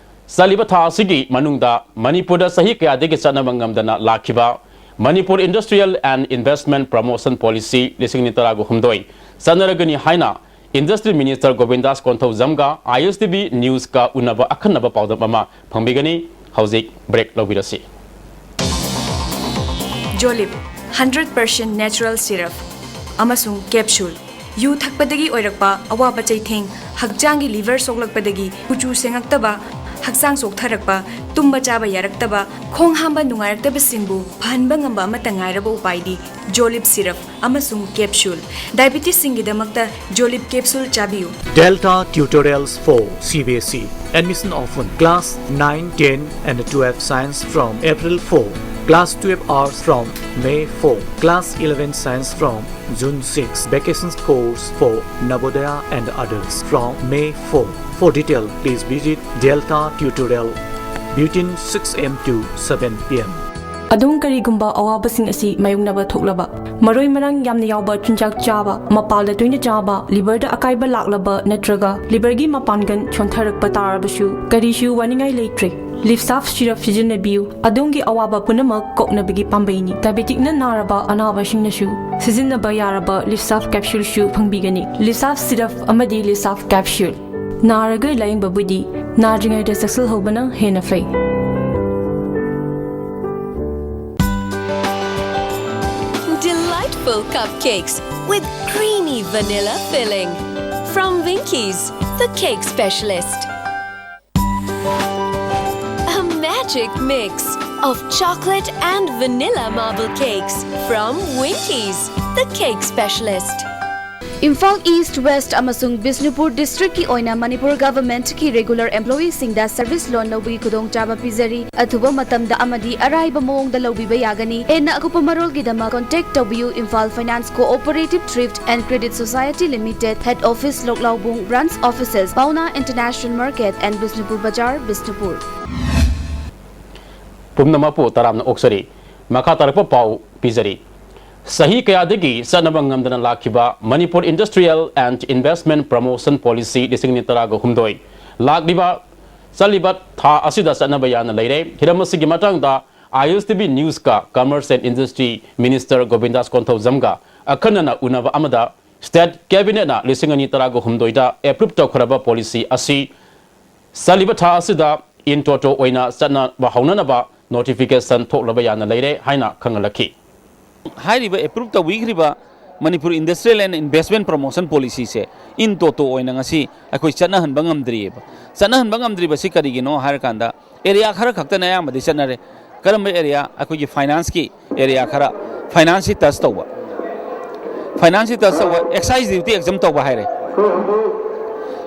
ꯆꯠꯂꯤꯕ ꯊꯥ ꯑꯁꯤꯒꯤ ꯃꯅꯨꯡꯗ ꯃꯅꯤꯄꯨꯔꯗ ꯆꯍꯤ ꯀꯌꯥꯗꯒꯤ ꯆꯠꯅꯕ ꯉꯝꯗꯅ ꯂꯥꯛꯈꯤꯕ Manipur Industrial and Investment Promotion Policy ꯂꯤꯁꯤꯡ ꯑꯅꯤ ꯇꯔꯥꯒ ꯍꯨꯝꯗꯣꯏ ꯆꯠꯅꯔꯒꯅꯤ ꯍꯥꯏꯅ Industry Minister Govindas Konthoujamga I S T V News ꯀ ꯎꯅꯕ ꯑꯈꯟꯅꯕ ꯄꯥꯎꯗꯝ ꯑꯃ ꯐꯪꯕꯤꯒꯅꯤ꯫ ꯍꯧꯖꯤꯛ break ꯂꯧꯕꯤꯔꯁꯤ꯫ Jolib, hundred percent natural syrup ꯑꯃꯁꯨꯡ capsule꯫ ꯌꯨ ꯊꯛꯄꯗꯒꯤ ꯑꯣꯏꯔꯛꯄ ꯑꯋꯥꯕ ꯆꯩꯊꯦꯡ, ꯍꯛꯆꯥꯡꯒꯤ liver ꯁꯣꯛꯂꯛꯄꯗꯒꯤ ꯀꯨꯆꯨ ꯁꯦꯡꯉꯛꯇꯕ, ꯍꯛꯆꯥꯡ ꯆꯣꯛꯊꯔꯛꯄ, ꯇꯨꯝꯕ ꯆꯥꯕ ꯌꯥꯔꯛꯇꯕ, ꯈꯣꯡ ꯍꯥꯝꯕ ꯅꯨꯡꯉꯥꯏꯔꯛꯇꯕꯁꯤꯡꯕꯨ ꯐꯍꯟꯕ ꯉꯝꯕ ꯑꯃꯠꯇ ꯉꯥꯏꯔꯕ ꯎꯄꯥꯏꯗꯤ Jolib syrup ꯑꯃꯁꯨꯡ capsule꯫ Diabetesꯁꯤꯡꯒꯤꯗꯃꯛꯇ Jolib capsule ꯆꯥꯕꯤꯌꯨ꯫ Delta Tutorials for C B S E. Admission open. Class nine, ten and twelve science from April four. Class twelve arts from May four. Class eleven science from June six. Vacations course for Navodaya and others from May four. For detail, please visit Delta Tutorial between six A M to seven P M. ꯑꯗꯣꯝ ꯀꯔꯤꯒꯨꯝꯕ ꯑꯋꯥꯕꯁꯤꯡ ꯑꯁꯤ ꯃꯥꯌꯣꯛꯅꯕ ꯊꯣꯛꯂꯕ, ꯃꯔꯣꯏ ꯃꯔꯥꯡ ꯌꯥꯝꯅ ꯌꯥꯎꯕ ꯆꯤꯟꯖꯥꯛ ꯆꯥꯕ, ꯃꯄꯥꯜꯗ ꯇꯣꯏꯅ ꯆꯥꯕ, liverꯗ ꯑꯀꯥꯏꯕ ꯂꯥꯛꯂꯕ ꯅꯠꯇ꯭ꯔꯒ liverꯒꯤ ꯃꯄꯥꯡꯒꯜ ꯁꯣꯟꯊꯔꯛꯄ ꯇꯥꯔꯕꯁꯨ ꯀꯔꯤꯁꯨ ꯋꯥꯅꯤꯡꯉꯥꯏ ꯂꯩꯇ꯭ꯔꯦ꯫ Livsaf syrup ꯁꯤꯖꯤꯟꯅꯕꯤꯌꯨ꯫ ꯑꯗꯣꯝꯒꯤ ꯑꯋꯥꯕ ꯄꯨꯝꯅꯃꯛ ꯀꯣꯛꯅꯕꯒꯤ ꯄꯥꯝꯕꯩꯅꯤ꯫ Diabeticꯅ ꯅꯥꯔꯕ ꯑꯅꯥꯕꯁꯤꯡꯅꯁꯨ ꯁꯤꯖꯤꯟꯅꯕ ꯌꯥꯔꯕ Livsaf capsuleꯁꯨ ꯐꯪꯕꯤꯒꯅꯤ꯫ Livsaf syrup ꯑꯃꯗꯤ Livsaf capsule꯫ ꯅꯥꯔꯒ ꯂꯥꯌꯦꯡꯕꯕꯨꯗꯤ ꯅꯥꯗ꯭ꯔꯤꯉꯩꯗ ꯆꯦꯛꯁꯤꯜꯍꯧꯕꯅ ꯍꯦꯟꯅ ꯐꯩ꯫ Delightful cupcakes with creamy vanilla filling. From Winkies, the cake specialist. A magic mix of chocolate and vanilla marble cakes from Winkies, the cake specialist. Imphal east, West ꯑꯃꯁꯨꯡ ꯕꯤꯁꯅꯨꯄꯨꯔ ꯗꯤꯁꯇ꯭ꯔꯤꯛꯀꯤ ꯑꯣꯏꯅ Manipur ꯒꯚꯔꯟꯃꯦꯟꯠꯀꯤ regular ꯑꯦꯝꯄ꯭ꯂꯣꯌꯤꯁꯤꯡꯗ service ꯂꯣꯟ ꯂꯧꯕꯒꯤ ꯈꯨꯗꯣꯡꯆꯥꯕ ꯄꯤꯖꯔꯤ꯫ ꯑꯊꯨꯕ ꯃꯇꯝꯗ ꯑꯃꯗꯤ ꯑꯔꯥꯏꯕ ꯃꯑꯣꯡꯗ ꯂꯧꯕꯤꯕ ꯌꯥꯒꯅꯤ꯫ ꯍꯦꯟꯅ ꯑꯀꯨꯞꯄ ꯃꯔꯣꯜꯒꯤꯗꯃꯛ contact ꯇꯧꯕꯤꯌꯨ, Imphal Finance Cooperative Thrift and Credit Society Limited, Head Office, ꯂꯣꯛꯂꯥꯎꯕꯨꯡ, Branch Offices, Paona International Market and Bishnupur Bazar, Bishnupur. ꯄꯨꯝꯅꯃꯛꯄꯨ ꯇꯔꯥꯝꯅ ꯑꯣꯛꯆꯔꯤ꯫ ꯃꯈꯥ ꯇꯥꯔꯛꯄ ꯄꯥꯎ ꯄꯤꯖꯔꯤ꯫ ꯆꯍꯤ ꯀꯌꯥꯗꯒꯤ ꯆꯠꯅꯕ ꯉꯝꯗꯅ ꯂꯥꯛꯈꯤꯕ Manipur Industrial and Investment Promotion Policy ꯂꯤꯁꯤꯡ ꯑꯅꯤ ꯇꯔꯥꯒ ꯍꯨꯝꯗꯣꯏ ꯂꯥꯛꯂꯤꯕ, ꯆꯠꯂꯤꯕ ꯊꯥ ꯑꯁꯤꯗ ꯆꯠꯅꯕ ꯌꯥꯅ ꯂꯩꯔꯦ꯫ ꯍꯤꯔꯝ ꯑꯁꯤꯒꯤ ꯃꯇꯥꯡꯗ I S T V News ꯀ Commerce and Industry Minister ꯒꯣꯕꯤꯟꯗꯥꯁ ꯀꯣꯟꯊꯧꯖꯝꯒ ꯑꯈꯟꯅꯅ ꯎꯅꯕ ꯑꯃꯗ State Cabinet ꯅ ꯂꯤꯁꯤꯡ ꯑꯅꯤ ꯇꯔꯥꯒ ꯍꯨꯝꯗꯣꯏꯗ approve ꯇꯧꯈ꯭ꯔꯕ policy ꯑꯁꯤ ꯆꯠꯂꯤꯕ ꯊꯥ ꯑꯁꯤꯗ in toto ꯑꯣꯏꯅ ꯆꯠꯅꯕ ꯍꯧꯅꯅꯕ notification ꯊꯣꯛꯂꯕ ꯌꯥꯅ ꯂꯩꯔꯦ ꯍꯥꯏꯅ ꯈꯪꯍꯜꯂꯛꯈꯤ꯫ ꯍꯥꯏꯔꯤꯕ approve ꯇꯧꯕꯤꯈ꯭ꯔꯤꯕ Manipur Industrial and Investment Promotion Policy say in toto ꯑꯣꯏꯅ ꯉꯁꯤ ꯑꯩꯈꯣꯏ ꯆꯠꯅꯍꯟꯕ ꯉꯝꯗ꯭ꯔꯤꯑꯕ꯫ ꯆꯠꯅꯍꯟꯕ ꯉꯝꯗ꯭ꯔꯤꯕꯁꯤ ꯀꯔꯤꯒꯤꯅꯣ ꯍꯥꯏꯔꯀꯥꯟꯗ, area ꯈꯔ ꯈꯛꯇꯅ ꯑꯌꯥꯝꯕꯗꯤ ꯆꯠꯅꯔꯦ꯫ ꯀꯔꯝꯕ area? ꯑꯩꯈꯣꯏꯒꯤ finance ꯀꯤ area ꯈꯔ, finance ꯁꯤ touch ꯇꯧꯕ, finance ꯁꯤ touch ꯇꯧꯕ, excise duty exempt ꯇꯧꯕ ꯍꯥꯏꯔꯦ,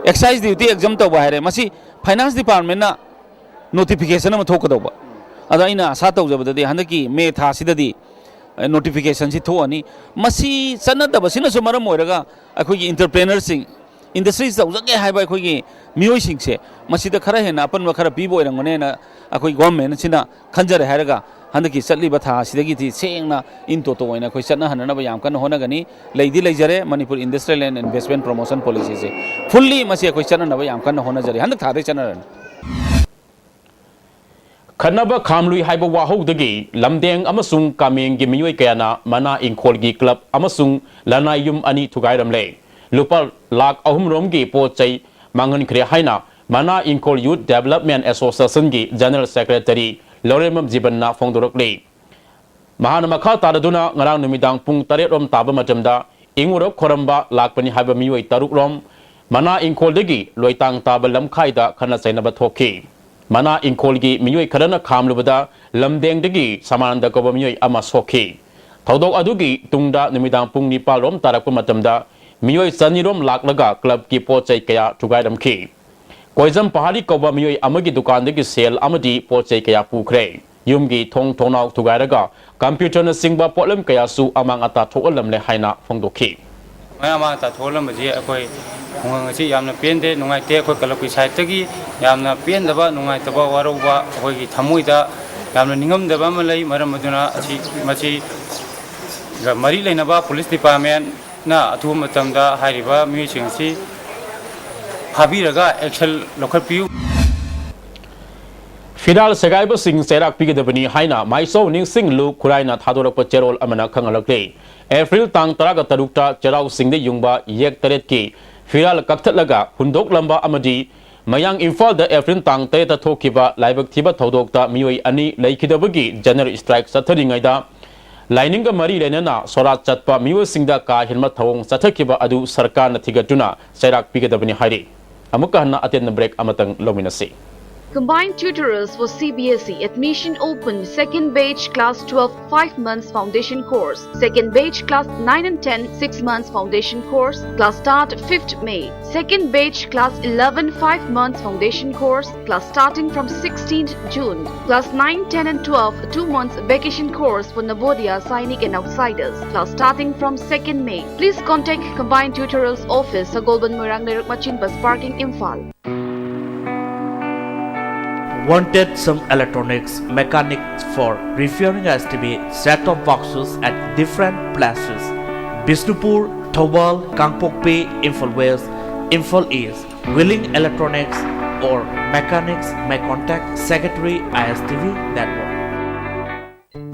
excise duty exempt ꯇꯧꯕ ꯍꯥꯏꯔꯦ꯫ ꯃꯁꯤ finance department ꯅ notification ꯑꯃ ꯊꯣꯛꯀꯗꯧꯕ꯫ ꯑꯗꯣ ꯑꯩꯅ ꯑꯁꯥ ꯇꯧꯖꯕꯗꯗꯤ ꯍꯟꯗꯛꯀꯤ May ꯊꯥꯁꯤꯗꯗꯤ, ꯑ, notification ꯁꯤ ꯊꯣꯛꯑꯅꯤ꯫ ꯃꯁꯤ ꯆꯠꯅꯗꯕꯁꯤꯅꯁꯨ ꯃꯔꯝ ꯑꯣꯏꯔꯒ ꯑꯩꯈꯣꯏꯒꯤ entrepreneur ꯁꯤꯡ, industry ꯇꯧꯖꯒꯦ ꯍꯥꯏꯕ ꯑꯩꯈꯣꯏꯒꯤ ꯃꯤꯑꯣꯏꯁꯤꯡꯁꯦ ꯃꯁꯤꯗ ꯈꯔ ꯍꯦꯟꯅ ꯑꯄꯟꯕ ꯈꯔ ꯄꯤꯕ ꯑꯣꯏꯔꯝꯒꯅꯦꯅ ꯑꯩꯈꯣꯏ government ꯁꯤꯅ ꯈꯟꯖꯔꯦ ꯍꯥꯏꯔꯒ ꯍꯟꯗꯛꯀꯤ ꯆꯠꯂꯤꯕ ꯊꯥ ꯑꯁꯤꯗꯒꯤꯗꯤ ꯁꯦꯡꯅ in toto ꯑꯣꯏꯅ ꯑꯩꯈꯣꯏ ꯆꯠꯅꯍꯟꯅꯅꯕ ꯌꯥꯝ ꯀꯟꯅ ꯍꯣꯠꯅꯒꯅꯤ꯫ ꯂꯩꯗꯤ ꯂꯩꯖꯔꯦ Manipur Industrial and Investment Promotion Policy say. Fully ꯃꯁꯤ ꯑꯩꯈꯣꯏ ꯆꯠꯅꯅꯕ ꯌꯥꯝ ꯀꯟꯅ ꯍꯣꯠꯅꯖꯔꯤ꯫ ꯍꯟꯗꯛ ꯊꯥꯗꯩ ꯆꯠꯅꯔꯅꯤ꯫ ꯈꯠꯅꯕ ꯈꯥꯝꯂꯨꯏ ꯍꯥꯏꯕ ꯋꯥꯍꯧꯗꯒꯤ ꯂꯝꯗꯦꯡ ꯑꯃꯁꯨꯡ ꯀꯥꯃꯦꯡꯒꯤ ꯃꯤꯑꯣꯏ ꯀꯌꯥꯅ ꯃꯅꯥ ꯏꯪꯈꯣꯜꯒꯤ club ꯑꯃꯁꯨꯡ ꯂꯅꯥꯏ ꯌꯨꯝ ꯑꯅꯤ ꯊꯨꯒꯥꯏꯔꯝꯂꯦ꯫ ꯂꯨꯄꯥ ꯂꯥꯈ ꯑꯍꯨꯝ ꯔꯣꯝꯒꯤ ꯄꯣꯠ ꯆꯩ ꯃꯥꯡꯍꯟꯈ꯭ꯔꯦ ꯍꯥꯏꯅ ꯃꯅꯥ ꯏꯪꯈꯣꯜ Youth Development Association ꯒꯤ General Secretary ꯂꯧꯔꯦꯝꯕꯝ ꯖꯤꯕꯟꯅ ꯐꯣꯡꯗꯣꯔꯛꯂꯤ꯫ ꯃꯍꯥꯛꯅ ꯃꯈꯥ ꯇꯥꯔꯗꯨꯅ ꯉꯔꯥꯡ ꯅꯨꯃꯤꯗꯥꯡ ꯄꯨꯡ ꯇꯔꯦꯠ ꯔꯣꯝ ꯇꯥꯕ ꯃꯇꯝꯗ ꯏꯉꯨꯔꯞ ꯈꯣꯔꯝꯕ ꯂꯥꯛꯄꯅꯤ ꯍꯥꯏꯕ ꯃꯤꯑꯣꯏ ꯇꯔꯨꯛ ꯔꯣꯝ ꯃꯅꯥ ꯏꯪꯈꯣꯜꯗꯒꯤ ꯂꯣꯏꯇꯥꯡ ꯇꯥꯕ ꯂꯝꯈꯥꯏꯗ ꯈꯠꯅ ꯆꯩꯅꯕ ꯊꯣꯛꯈꯤ꯫ ꯃꯅꯥ ꯏꯪꯈꯣꯜꯒꯤ ꯃꯤꯑꯣꯏ ꯈꯔꯅ ꯈꯥꯝꯂꯨꯕꯗ ꯂꯝꯗꯦꯡꯗꯒꯤ ꯁꯃꯥꯅꯟꯗ ꯀꯧꯕ ꯃꯤꯑꯣꯏ ꯑꯃ ꯁꯣꯛꯈꯤ꯫ ꯊꯧꯗꯣꯛ ꯑꯗꯨꯒꯤ ꯇꯨꯡꯗ ꯅꯨꯃꯤꯗꯥꯡ ꯄꯨꯡ ꯅꯤꯄꯥꯜ ꯔꯣꯝ ꯇꯥꯔꯛꯄ ꯃꯇꯝꯗ ꯃꯤꯑꯣꯏ ꯆꯅꯤ ꯔꯣꯝ ꯂꯥꯛꯂꯒ club ꯀꯤ ꯄꯣꯠ ꯆꯩ ꯀꯌꯥ ꯊꯨꯒꯥꯏꯔꯝꯈꯤ꯫ ꯀꯣꯏꯖꯝ ꯄꯍꯥꯔꯤ ꯀꯧꯕ ꯃꯤꯑꯣꯏ ꯑꯃꯒꯤ ꯗꯨꯀꯥꯟꯗꯒꯤ ꯁꯦꯜ ꯑꯃꯗꯤ ꯄꯣꯠ ꯆꯩ ꯀꯌꯥ ꯄꯨꯈ꯭ꯔꯦ꯫ ꯌꯨꯝꯒꯤ ꯊꯣꯡ ꯊꯣꯡꯅꯥꯎ ꯊꯨꯒꯥꯏꯔꯒ computer ꯅꯆꯤꯡꯕ ꯄꯣꯠꯂꯝ ꯀꯌꯥꯁꯨ ꯑꯃꯥꯡ ꯑꯇꯥ ꯊꯣꯛꯍꯜꯂꯝꯂꯦ ꯍꯥꯏꯅ ꯐꯣꯡꯗꯣꯛꯈꯤ꯫ ꯃꯌꯥꯝ ꯑꯃ ꯇꯥꯊꯣꯛꯍꯜꯂꯝꯕꯁꯤ ꯑꯩꯈꯣꯏ ꯈꯨꯡꯒꯪ ꯑꯁꯤ ꯌꯥꯝꯅ ꯄꯦꯟꯗꯦ, ꯅꯨꯡꯉꯥꯏꯇꯦ꯫ ꯑꯩꯈꯣꯏ club ꯀꯤ side ꯇꯒꯤ ꯌꯥꯝꯅ ꯄꯦꯟꯗꯕ, ꯅꯨꯡꯉꯥꯏꯇꯕ, ꯋꯥꯔꯧꯕ, ꯑꯩꯈꯣꯏꯒꯤ ꯊꯃꯣꯏꯗ ꯌꯥꯝꯅ ꯅꯤꯡꯉꯝꯗꯕ ꯑꯃ ꯂꯩ꯫ ꯃꯔꯝ ꯑꯗꯨꯅ ꯑꯁꯤ, ꯃꯁꯤꯒ ꯃꯔꯤ ꯂꯩꯅꯕ police department ꯅ ꯑꯊꯨꯕ ꯃꯇꯝꯗ ꯍꯥꯏꯔꯤꯕ ꯃꯤꯑꯣꯏꯁꯤꯡ ꯑꯁꯤ ꯐꯥꯕꯤꯔꯒ action ꯂꯧꯈꯠꯄꯤꯌꯨ꯫ ꯐꯤꯔꯥꯜ ꯁꯦꯒꯥꯏꯕꯁꯤꯡ ꯆꯩꯔꯥꯛ ꯄꯤꯒꯗꯕꯅꯤ ꯍꯥꯏꯅ ꯃꯥꯏꯆꯧ ꯅꯤꯡꯁꯤꯡꯂꯨ ꯈꯨꯔꯥꯏꯅ ꯊꯥꯗꯣꯔꯛꯄ ꯆꯦꯔꯣꯜ ꯑꯃꯅ ꯈꯪꯍꯜꯂꯛꯂꯤ꯫ ꯑꯦꯄ꯭ꯔꯤꯜ ꯇꯥꯡ ꯇꯔꯥꯒ ꯇꯔꯨꯛꯇ ꯆꯩꯔꯥꯎ ꯆꯤꯡꯗ ꯌꯨꯡꯕ ꯌꯦꯛ ꯇꯔꯦꯠꯀꯤ ꯐꯤꯔꯥꯜ ꯀꯛꯊꯠꯂꯒ ꯍꯨꯟꯗꯣꯛꯂꯝꯕ ꯑꯃꯗꯤ ꯃꯌꯥꯡ ꯏꯝꯐꯥꯜꯗ ꯑꯦꯄ꯭ꯔꯤꯜ ꯇꯥꯡ ꯇꯔꯦꯠꯇ ꯊꯣꯛꯈꯤꯕ ꯂꯥꯏꯕꯛ ꯊꯤꯕ ꯊꯧꯗꯣꯛꯇ ꯃꯤꯑꯣꯏ ꯑꯅꯤ ꯂꯩꯈꯤꯗꯕꯒꯤ ꯖꯦꯅꯔꯦꯜ ꯁ꯭ꯇ꯭ꯔꯥꯏꯛ ꯆꯠꯊꯔꯤꯉꯩꯗ ꯂꯥꯏꯅꯤꯡꯒ ꯃꯔꯤ ꯂꯩꯅꯅ ꯁꯣꯔꯥꯠ ꯆꯠꯄ ꯃꯤꯑꯣꯏꯁꯤꯡꯗ ꯀꯥ ꯍꯦꯟꯕ ꯊꯧꯑꯣꯡ ꯆꯠꯊꯈꯤꯕ ꯑꯗꯨ ꯁꯔꯀꯥꯔꯅ ꯊꯤꯒꯠꯇꯨꯅ ꯆꯩꯔꯥꯛ ꯄꯤꯒꯗꯕꯅꯤ ꯍꯥꯏꯔꯤ꯫ ꯑꯃꯨꯛꯀ ꯍꯟꯅ ꯑꯇꯦꯟꯕ ꯕ꯭ꯔꯦꯛ ꯑꯃꯇꯪ ꯂꯧꯃꯤꯟꯅꯁꯤ꯫ Combined tutorials for C B S E. Admission open. Second batch class twelve, five months foundation course. Second batch class nine and ten, six months foundation course. Class start fifth May. Second batch class eleven, five months foundation course. Class starting from sixteenth June. Class nine, ten and twelve, two months vacation course for Navodaya, Sainik and outsiders. Class starting from second May. Please contact Combined Tutorials Office, Sagolband Moirang Leiruk Machin Bus Parking, Imphal. Wanted some electronics mechanics for repairing S T V set-top boxes at different places: Bishnupur, Thoubal, Kangpokpi, Imphal West, Imphal East. Willing electronics or mechanics may contact Secretary I S T V Network.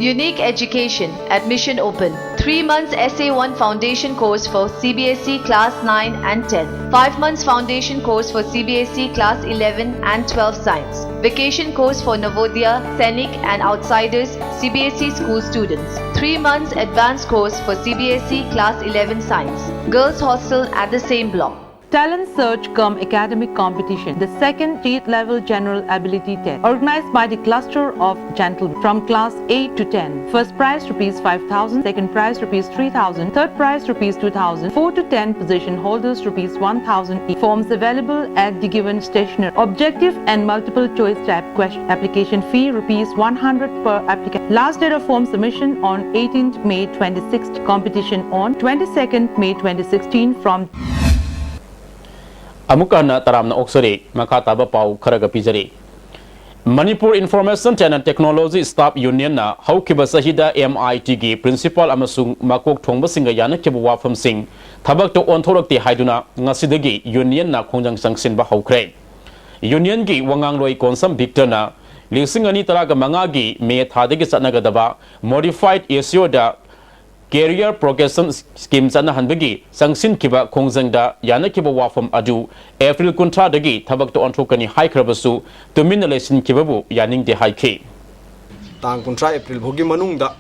Unique Education. Admission open. Three months S A one foundation course for C B S E class nine and ten. Five months foundation course for C B S E class eleven and twelve science. Vacation course for Navodaya, Sainik and outsiders C B S E school students. Three months advanced course for C B S E class eleven science. Girls hostel at the same block. Talent Search cum Academic Competition, the second state level general ability test, organized by the cluster of gentlemen from class eight to ten. First prize rupees five thousand, second prize rupees three thousand, third prize rupees two thousand, four to ten position holders rupees one thousand each. Forms available at the given stationery. Objective and multiple choice type question. Application fee rupees one hundred per applicant. Last date of form submission on eighteenth May twenty-sixth. Competition on twenty-second May twenty sixteen from ꯑꯃꯨꯛꯀ ꯍꯟꯅ ꯇꯔꯥꯝꯅ ꯑꯣꯛꯆꯔꯤ꯫ ꯃꯈꯥ ꯇꯥꯕ ꯄꯥꯎ ꯈꯔꯒ ꯄꯤꯖꯔꯤ꯫ Manipur information and technology staff ꯌꯨꯅꯤꯌꯟꯅ ꯍꯧꯈꯤꯕ ꯆꯍꯤꯗ ꯑꯦꯝ ꯑꯥꯏ ꯇꯤꯒꯤ ꯄ꯭ꯔꯤꯟꯁꯤꯄꯥꯜ ꯑꯃꯁꯨꯡ ꯃꯀꯣꯛ ꯊꯣꯡꯕꯁꯤꯡꯒ ꯌꯥꯅꯈꯤꯕ ꯋꯥꯐꯝꯁꯤꯡ ꯊꯕꯛꯇ ꯑꯣꯟꯊꯣꯔꯛꯇꯦ ꯍꯥꯏꯗꯨꯅ ꯉꯁꯤꯗꯒꯤ ꯌꯨꯅꯤꯌꯟꯅ ꯈꯣꯡꯖꯪ ꯆꯪꯁꯤꯟꯕ ꯍꯧꯈ꯭ꯔꯦ꯫ ꯌꯨꯅꯤꯌꯟꯒꯤ ꯋꯥꯉꯥꯡꯂꯣꯏ ꯀꯣꯟꯁꯝ ꯚꯤꯛꯇꯔꯅ ꯂꯤꯁꯤꯡ ꯑꯅꯤ ꯇꯔꯥꯒ ꯃꯉꯥꯒꯤ ꯃꯦ ꯊꯥꯗꯒꯤ ꯆꯠꯅꯒꯗꯕ Modified Asia ꯗ Career Progression Scheme ꯆꯠꯅꯍꯟꯕꯒꯤ ꯆꯪꯁꯤꯟꯈꯤꯕ ꯈꯣꯡꯖꯪꯗ ꯌꯥꯅꯈꯤꯕ ꯋꯥꯐꯝ ꯑꯗꯨ ꯑꯦꯄ꯭ꯔꯤꯜ ꯀꯨꯟꯊ꯭ꯔꯥꯗꯒꯤ ꯊꯕꯛꯇ ꯑꯣꯟꯊꯣꯛꯀꯅꯤ ꯍꯥꯏꯈ꯭ꯔꯕꯁꯨ, ꯇꯨꯃꯤꯟꯅ ꯂꯩꯁꯤꯟꯈꯤꯕꯕꯨ ꯌꯥꯅꯤꯡꯗꯦ ꯍꯥꯏꯈꯤ꯫ ꯇꯥꯡ ꯀꯨꯟꯊ꯭ꯔꯥ ꯑꯦꯄ꯭ꯔꯤꯜ ꯐꯥꯎꯒꯤ ꯃꯅꯨꯡꯗ,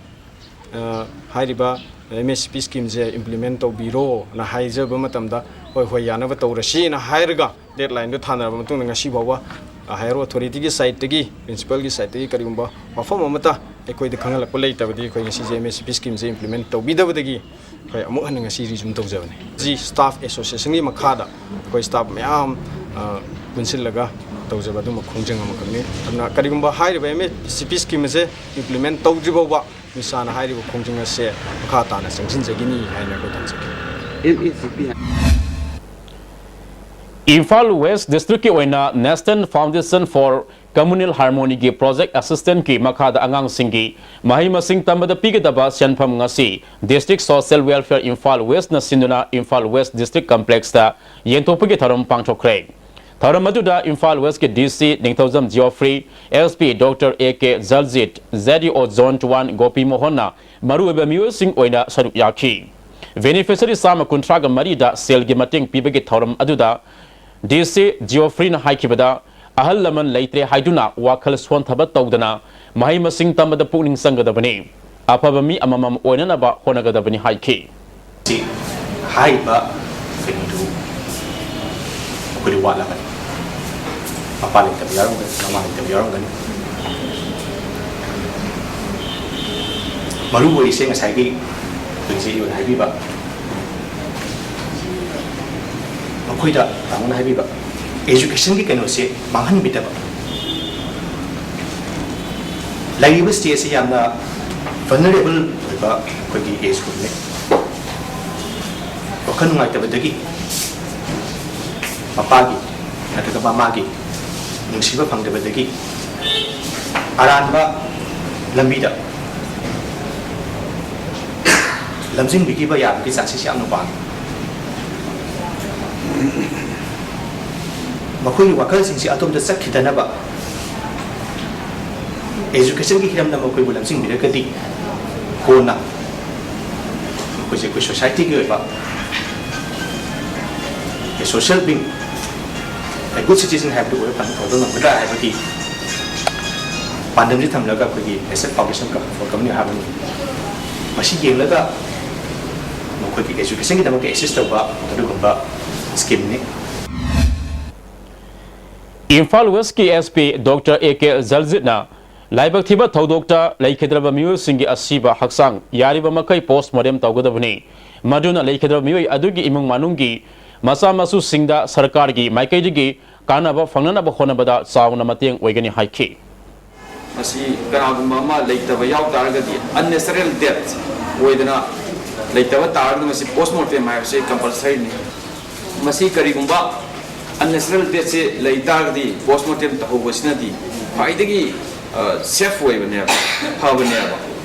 ꯑ, ꯍꯥꯏꯔꯤꯕ ꯑꯦꯝ ꯑꯦꯁ ꯁꯤ ꯄꯤ ꯁ꯭ꯀꯤꯝꯁꯦ ꯏꯝꯄ꯭ꯂꯤꯃꯦꯟ ꯇꯧꯕꯤꯔꯣꯅ ꯍꯥꯏꯖꯕ ꯃꯇꯝꯗ, "ꯍꯣꯏ, ꯍꯣꯏ, ꯌꯥꯅꯕ ꯇꯧꯔꯁꯤꯅ" ꯍꯥꯏꯔꯒ, ꯗꯦꯗꯂꯥꯏꯟꯗꯨ ꯊꯥꯅꯔꯕ ꯃꯇꯨꯡꯗ ꯉꯁꯤ ꯐꯥꯎꯕ ꯍꯥꯏꯌꯔ ꯑꯣꯊꯣꯔꯤꯇꯤꯒꯤ ꯁꯥꯏꯠꯇꯒꯤ, ꯄ꯭ꯔꯤꯟꯁꯤꯄꯥꯜꯒꯤ ꯁꯥꯏꯠꯇꯒꯤ ꯀꯔꯤꯒꯨꯝꯕ ꯋꯥꯐꯝ ꯑꯃꯠꯇ ꯑꯩꯈꯣꯏꯗ ꯈꯪꯍꯜꯂꯛꯄ ꯂꯩꯇꯕꯗꯤ, ꯑꯩꯈꯣꯏ ꯉꯁꯤꯁꯦ ꯑꯦꯝ ꯑꯦꯁ ꯁꯤ ꯄꯤ ꯁ꯭ꯀꯤꯝꯁꯦ ꯏꯝꯄ꯭ꯂꯤꯃꯦꯟ ꯇꯧꯕꯤꯗꯕꯗꯒꯤ ꯑꯩꯈꯣꯏ ꯑꯃꯨꯛ ꯍꯟꯅ ꯉꯁꯤ ꯔꯤꯖꯨꯝ ꯇꯧꯖꯕꯅꯤ꯫ ꯁꯤ ꯁ꯭ꯇꯥꯐ ꯑꯦꯁꯣꯁꯤꯌꯦꯁꯟꯒꯤ ꯃꯈꯥꯗ ꯑꯩꯈꯣꯏ ꯁ꯭ꯇꯥꯐ ꯃꯌꯥꯝ, ꯑ, ꯄꯨꯟꯁꯤꯜꯂꯒ ꯇꯧꯖꯕ ꯑꯗꯨꯝꯕ ꯈꯣꯡꯖꯪ ꯑꯃꯈꯛꯅꯤ꯫ ꯑꯗꯨꯅ ꯀꯔꯤꯒꯨꯝꯕ ꯍꯥꯏꯔꯤꯕ ꯑꯦꯝ ꯑꯦꯁ ꯁꯤ ꯄꯤ ꯁ꯭ꯀꯤꯝ ꯑꯁꯦ ꯏꯝꯄ꯭ꯂꯤꯃꯦꯟ ꯇꯧꯗ꯭ꯔꯤ ꯐꯥꯎꯕ ꯃꯤꯁꯥꯅ ꯍꯥꯏꯔꯤꯕ ꯈꯣꯡꯖꯪ ꯑꯁꯦ ꯃꯈꯥ ꯇꯥꯅ ꯆꯪꯁꯤꯟꯖꯈꯤꯅꯤ ꯍꯥꯏꯅ ꯑꯩꯈꯣꯏ ꯊꯝꯖꯒꯦ꯫ ꯑꯦꯝ ꯑꯦꯁ ꯁꯤ ꯄꯤ ꯏꯝꯐꯥꯜ ꯋꯦꯁ ꯗꯤꯁꯇ꯭ꯔꯤꯛꯀꯤ ꯑꯣꯏꯅ National Foundation for Communal Harmony ꯒꯤ Project Assistance ꯀꯤ ꯃꯈꯥꯗ ꯑꯉꯥꯡꯁꯤꯡꯒꯤ ꯃꯍꯩ ꯃꯁꯤꯡ ꯇꯝꯕꯗ ꯄꯤꯒꯗꯕ ꯁꯦꯟꯐꯝ ꯉꯁꯤ District Social Welfare ꯏꯝꯐꯥꯜ ꯋꯦꯁꯅ ꯁꯤꯟꯗꯨꯅ ꯏꯝꯐꯥꯜ ꯋꯦꯁ ꯗꯤꯁꯇ꯭ꯔꯤꯛ ꯀꯝꯄ꯭ꯂꯦꯛꯁꯇ ꯌꯦꯟꯊꯣꯛꯄꯒꯤ ꯊꯧꯔꯝ ꯄꯥꯡꯊꯣꯛꯈ꯭ꯔꯦ꯫ ꯊꯧꯔꯝ ꯑꯗꯨꯗ ꯏꯝꯐꯥꯜ ꯋꯦꯁꯀꯤ D C Ningthoujam Geoffrey, S P doctor A K Jaljit, Z E O zone one Gopi ꯃꯣꯍꯟꯅ ꯃꯔꯨꯑꯣꯏꯕ ꯃꯤꯑꯣꯏꯁꯤꯡ ꯑꯣꯏꯅ ꯁꯔꯨꯛ ꯌꯥꯈꯤ꯫ ꯕꯦꯅꯤꯐꯤꯁꯔꯤ ꯆꯥꯝꯃ ꯀꯨꯟꯊ꯭ꯔꯥꯒ ꯃꯔꯤꯗ ꯁꯦꯜꯒꯤ ꯃꯇꯦꯡ ꯄꯤꯕꯒꯤ ꯊꯧꯔꯝ ꯑꯗꯨꯗ ꯗꯤ ꯁꯤ ꯖꯤꯑꯣꯐ꯭ꯔꯤꯅ ꯍꯥꯏꯈꯤꯕꯗ, ꯑꯍꯜ ꯂꯃꯟ ꯂꯩꯇ꯭ꯔꯦ ꯍꯥꯏꯗꯨꯅ ꯋꯥꯈꯜ ꯁꯣꯟꯊꯕ ꯇꯧꯗꯅ ꯃꯍꯩ ꯃꯁꯤꯡ ꯇꯝꯕꯗ ꯄꯨꯛꯅꯤꯡ ꯆꯪꯒꯗꯕꯅꯤ, ꯑꯐꯕ ꯃꯤ ꯑꯃꯃꯝ ꯑꯣꯏꯅꯅꯕ ꯍꯣꯠꯅꯒꯗꯕꯅꯤ ꯍꯥꯏꯈꯤ꯫ ꯁꯤ ꯍꯥꯏꯔꯤꯕ ꯀꯩꯅꯣꯗꯨ ꯑꯩꯈꯣꯏꯗꯤ ꯋꯥꯠꯂꯒꯅꯤ꯫ ꯃꯄꯥ ꯂꯩꯇꯕ ꯌꯥꯎꯔꯝꯒꯅꯤ, ꯃꯃꯥ ꯂꯩꯇꯕ ꯌꯥꯎꯔꯝꯒꯅꯤ꯫ ꯃꯔꯨ ꯑꯣꯏꯔꯤꯁꯦ ꯉꯁꯥꯏꯒꯤ ꯍꯧꯖꯤꯛ ꯍꯥꯏꯕꯤꯕ, ꯃꯈꯣꯏꯗ ꯇꯥꯃꯣꯅ ꯍꯥꯏꯕꯤꯕ education ꯒꯤ ꯀꯩꯅꯣꯁꯦ ꯃꯥꯡꯍꯟꯕꯤꯗꯕ꯫ ꯂꯩꯔꯤꯕ stage ꯁꯤ ꯌꯥꯝꯅ vulnerable ꯑꯣꯏꯕ ꯑꯩꯈꯣꯏꯒꯤ age group ꯅꯤ꯫ ꯋꯥꯈꯜ ꯅꯨꯡꯉꯥꯏꯇꯕꯗꯒꯤ ꯃꯄꯥꯒꯤ ꯅꯠꯇ꯭ꯔꯒ ꯃꯃꯥꯒꯤ ꯅꯨꯡꯁꯤꯕ ꯐꯪꯗꯕꯗꯒꯤ ꯑꯔꯥꯟꯕ ꯂꯝꯕꯤꯗ ꯂꯝꯖꯤꯡꯕꯤꯈꯤꯕ ꯌꯥꯕꯒꯤ chances ꯌꯥꯝꯅ ꯋꯥꯡꯏ꯫ ꯃꯈꯣꯏꯒꯤ ꯋꯥꯈꯜꯁꯤꯡꯁꯤ ꯑꯇꯣꯞꯄꯗ ꯆꯠꯈꯤꯗꯅꯕ ꯑꯦꯖꯨꯀꯦꯁꯟꯒꯤ ꯍꯤꯔꯝꯗ ꯃꯈꯣꯏꯕꯨ ꯂꯝꯖꯤꯡꯕꯤꯔꯒꯗꯤ ꯀꯣꯟꯅ ꯃꯈꯣꯏꯁꯦ ꯑꯩꯈꯣꯏ ꯁꯣꯁꯥꯏꯇꯤꯒꯤ ꯑꯣꯏꯕ a social being, a good citizen ꯍꯥꯏꯕꯗꯨ ꯑꯣꯏꯕ ꯐꯪ-, ꯑꯣꯏꯕ ꯉꯝꯒꯗ꯭ꯔꯥ ꯍꯥꯏꯕꯒꯤ ꯄꯥꯟꯗꯝꯁꯤ ꯊꯝꯂꯒ ꯑꯩꯈꯣꯏꯒꯤ Asset Foundation for Community ꯍꯥꯏꯕꯅꯤ꯫ ꯃꯁꯤ ꯌꯦꯡꯂꯒ ꯃꯈꯣꯏꯒꯤ ꯑꯦꯖꯨꯀꯦꯁꯟꯒꯤꯗꯃꯛꯇ ꯑꯦꯁꯤꯁ ꯇꯧꯕ ꯑꯗꯨꯒꯨꯝꯕ ꯁ꯭ꯀꯤꯝꯅꯤ꯫ ꯏꯝꯐꯥꯜ ꯋꯦꯁꯀꯤ S P Doctor A K ꯖꯜꯖꯤꯠꯅ ꯂꯥꯏꯕꯛ ꯊꯤꯕ ꯊꯧꯗꯣꯛꯇ ꯂꯩꯈꯤꯗ꯭ꯔꯕ ꯃꯤꯑꯣꯏꯁꯤꯡꯒꯤ ꯑꯁꯤꯕ ꯍꯛꯆꯥꯡ ꯌꯥꯔꯤꯕ ꯃꯈꯩ ꯄꯣꯁꯃꯣꯔꯇꯦꯝ ꯇꯧꯒꯗꯕꯅꯤ꯫ ꯃꯗꯨꯅ ꯂꯩꯈꯤꯗ꯭ꯔꯕ ꯃꯤꯑꯣꯏ ꯑꯗꯨꯒꯤ ꯏꯃꯨꯡ ꯃꯅꯨꯡꯒꯤ ꯃꯆꯥ ꯃꯁꯨꯁꯤꯡꯗ ꯁꯔꯀꯥꯔꯒꯤ ꯃꯥꯏꯀꯩꯗꯒꯤ ꯀꯥꯟꯅꯕ ꯐꯪꯅꯅꯕ ꯍꯣꯠꯅꯕꯗ ꯆꯥꯎꯅ ꯃꯇꯦꯡ ꯑꯣꯏꯒꯅꯤ ꯍꯥꯏꯈꯤ꯫ ꯃꯁꯤ ꯀꯅꯥꯒꯨꯝꯕ ꯑꯃ ꯂꯩꯇꯕ ꯌꯥꯎ ꯇꯥꯔꯒꯗꯤ, unnatural death ꯑꯣꯏꯗꯅ ꯂꯩꯇꯕ ꯇꯥꯔꯒꯗꯤ, ꯃꯁꯤ ꯄꯣꯁꯃꯣꯔꯇꯦꯝ ꯍꯥꯏꯕꯁꯤ ꯀꯝꯄꯜꯁꯔꯤꯅꯤ꯫ ꯃꯁꯤ ꯀꯔꯤꯒꯨꯝꯕ unnatural deathꯁꯦ ꯂꯩ ꯇꯥꯔꯒꯗꯤ, ꯄꯣꯁꯃꯣꯔꯇꯦꯝ ꯇꯧꯍꯧꯕꯁꯤꯅꯗꯤ ꯈ꯭ꯋꯥꯏꯗꯒꯤ ꯁꯦꯐ ꯑꯣꯏꯕꯅꯦꯕ, ꯐꯕꯅꯦꯕ꯫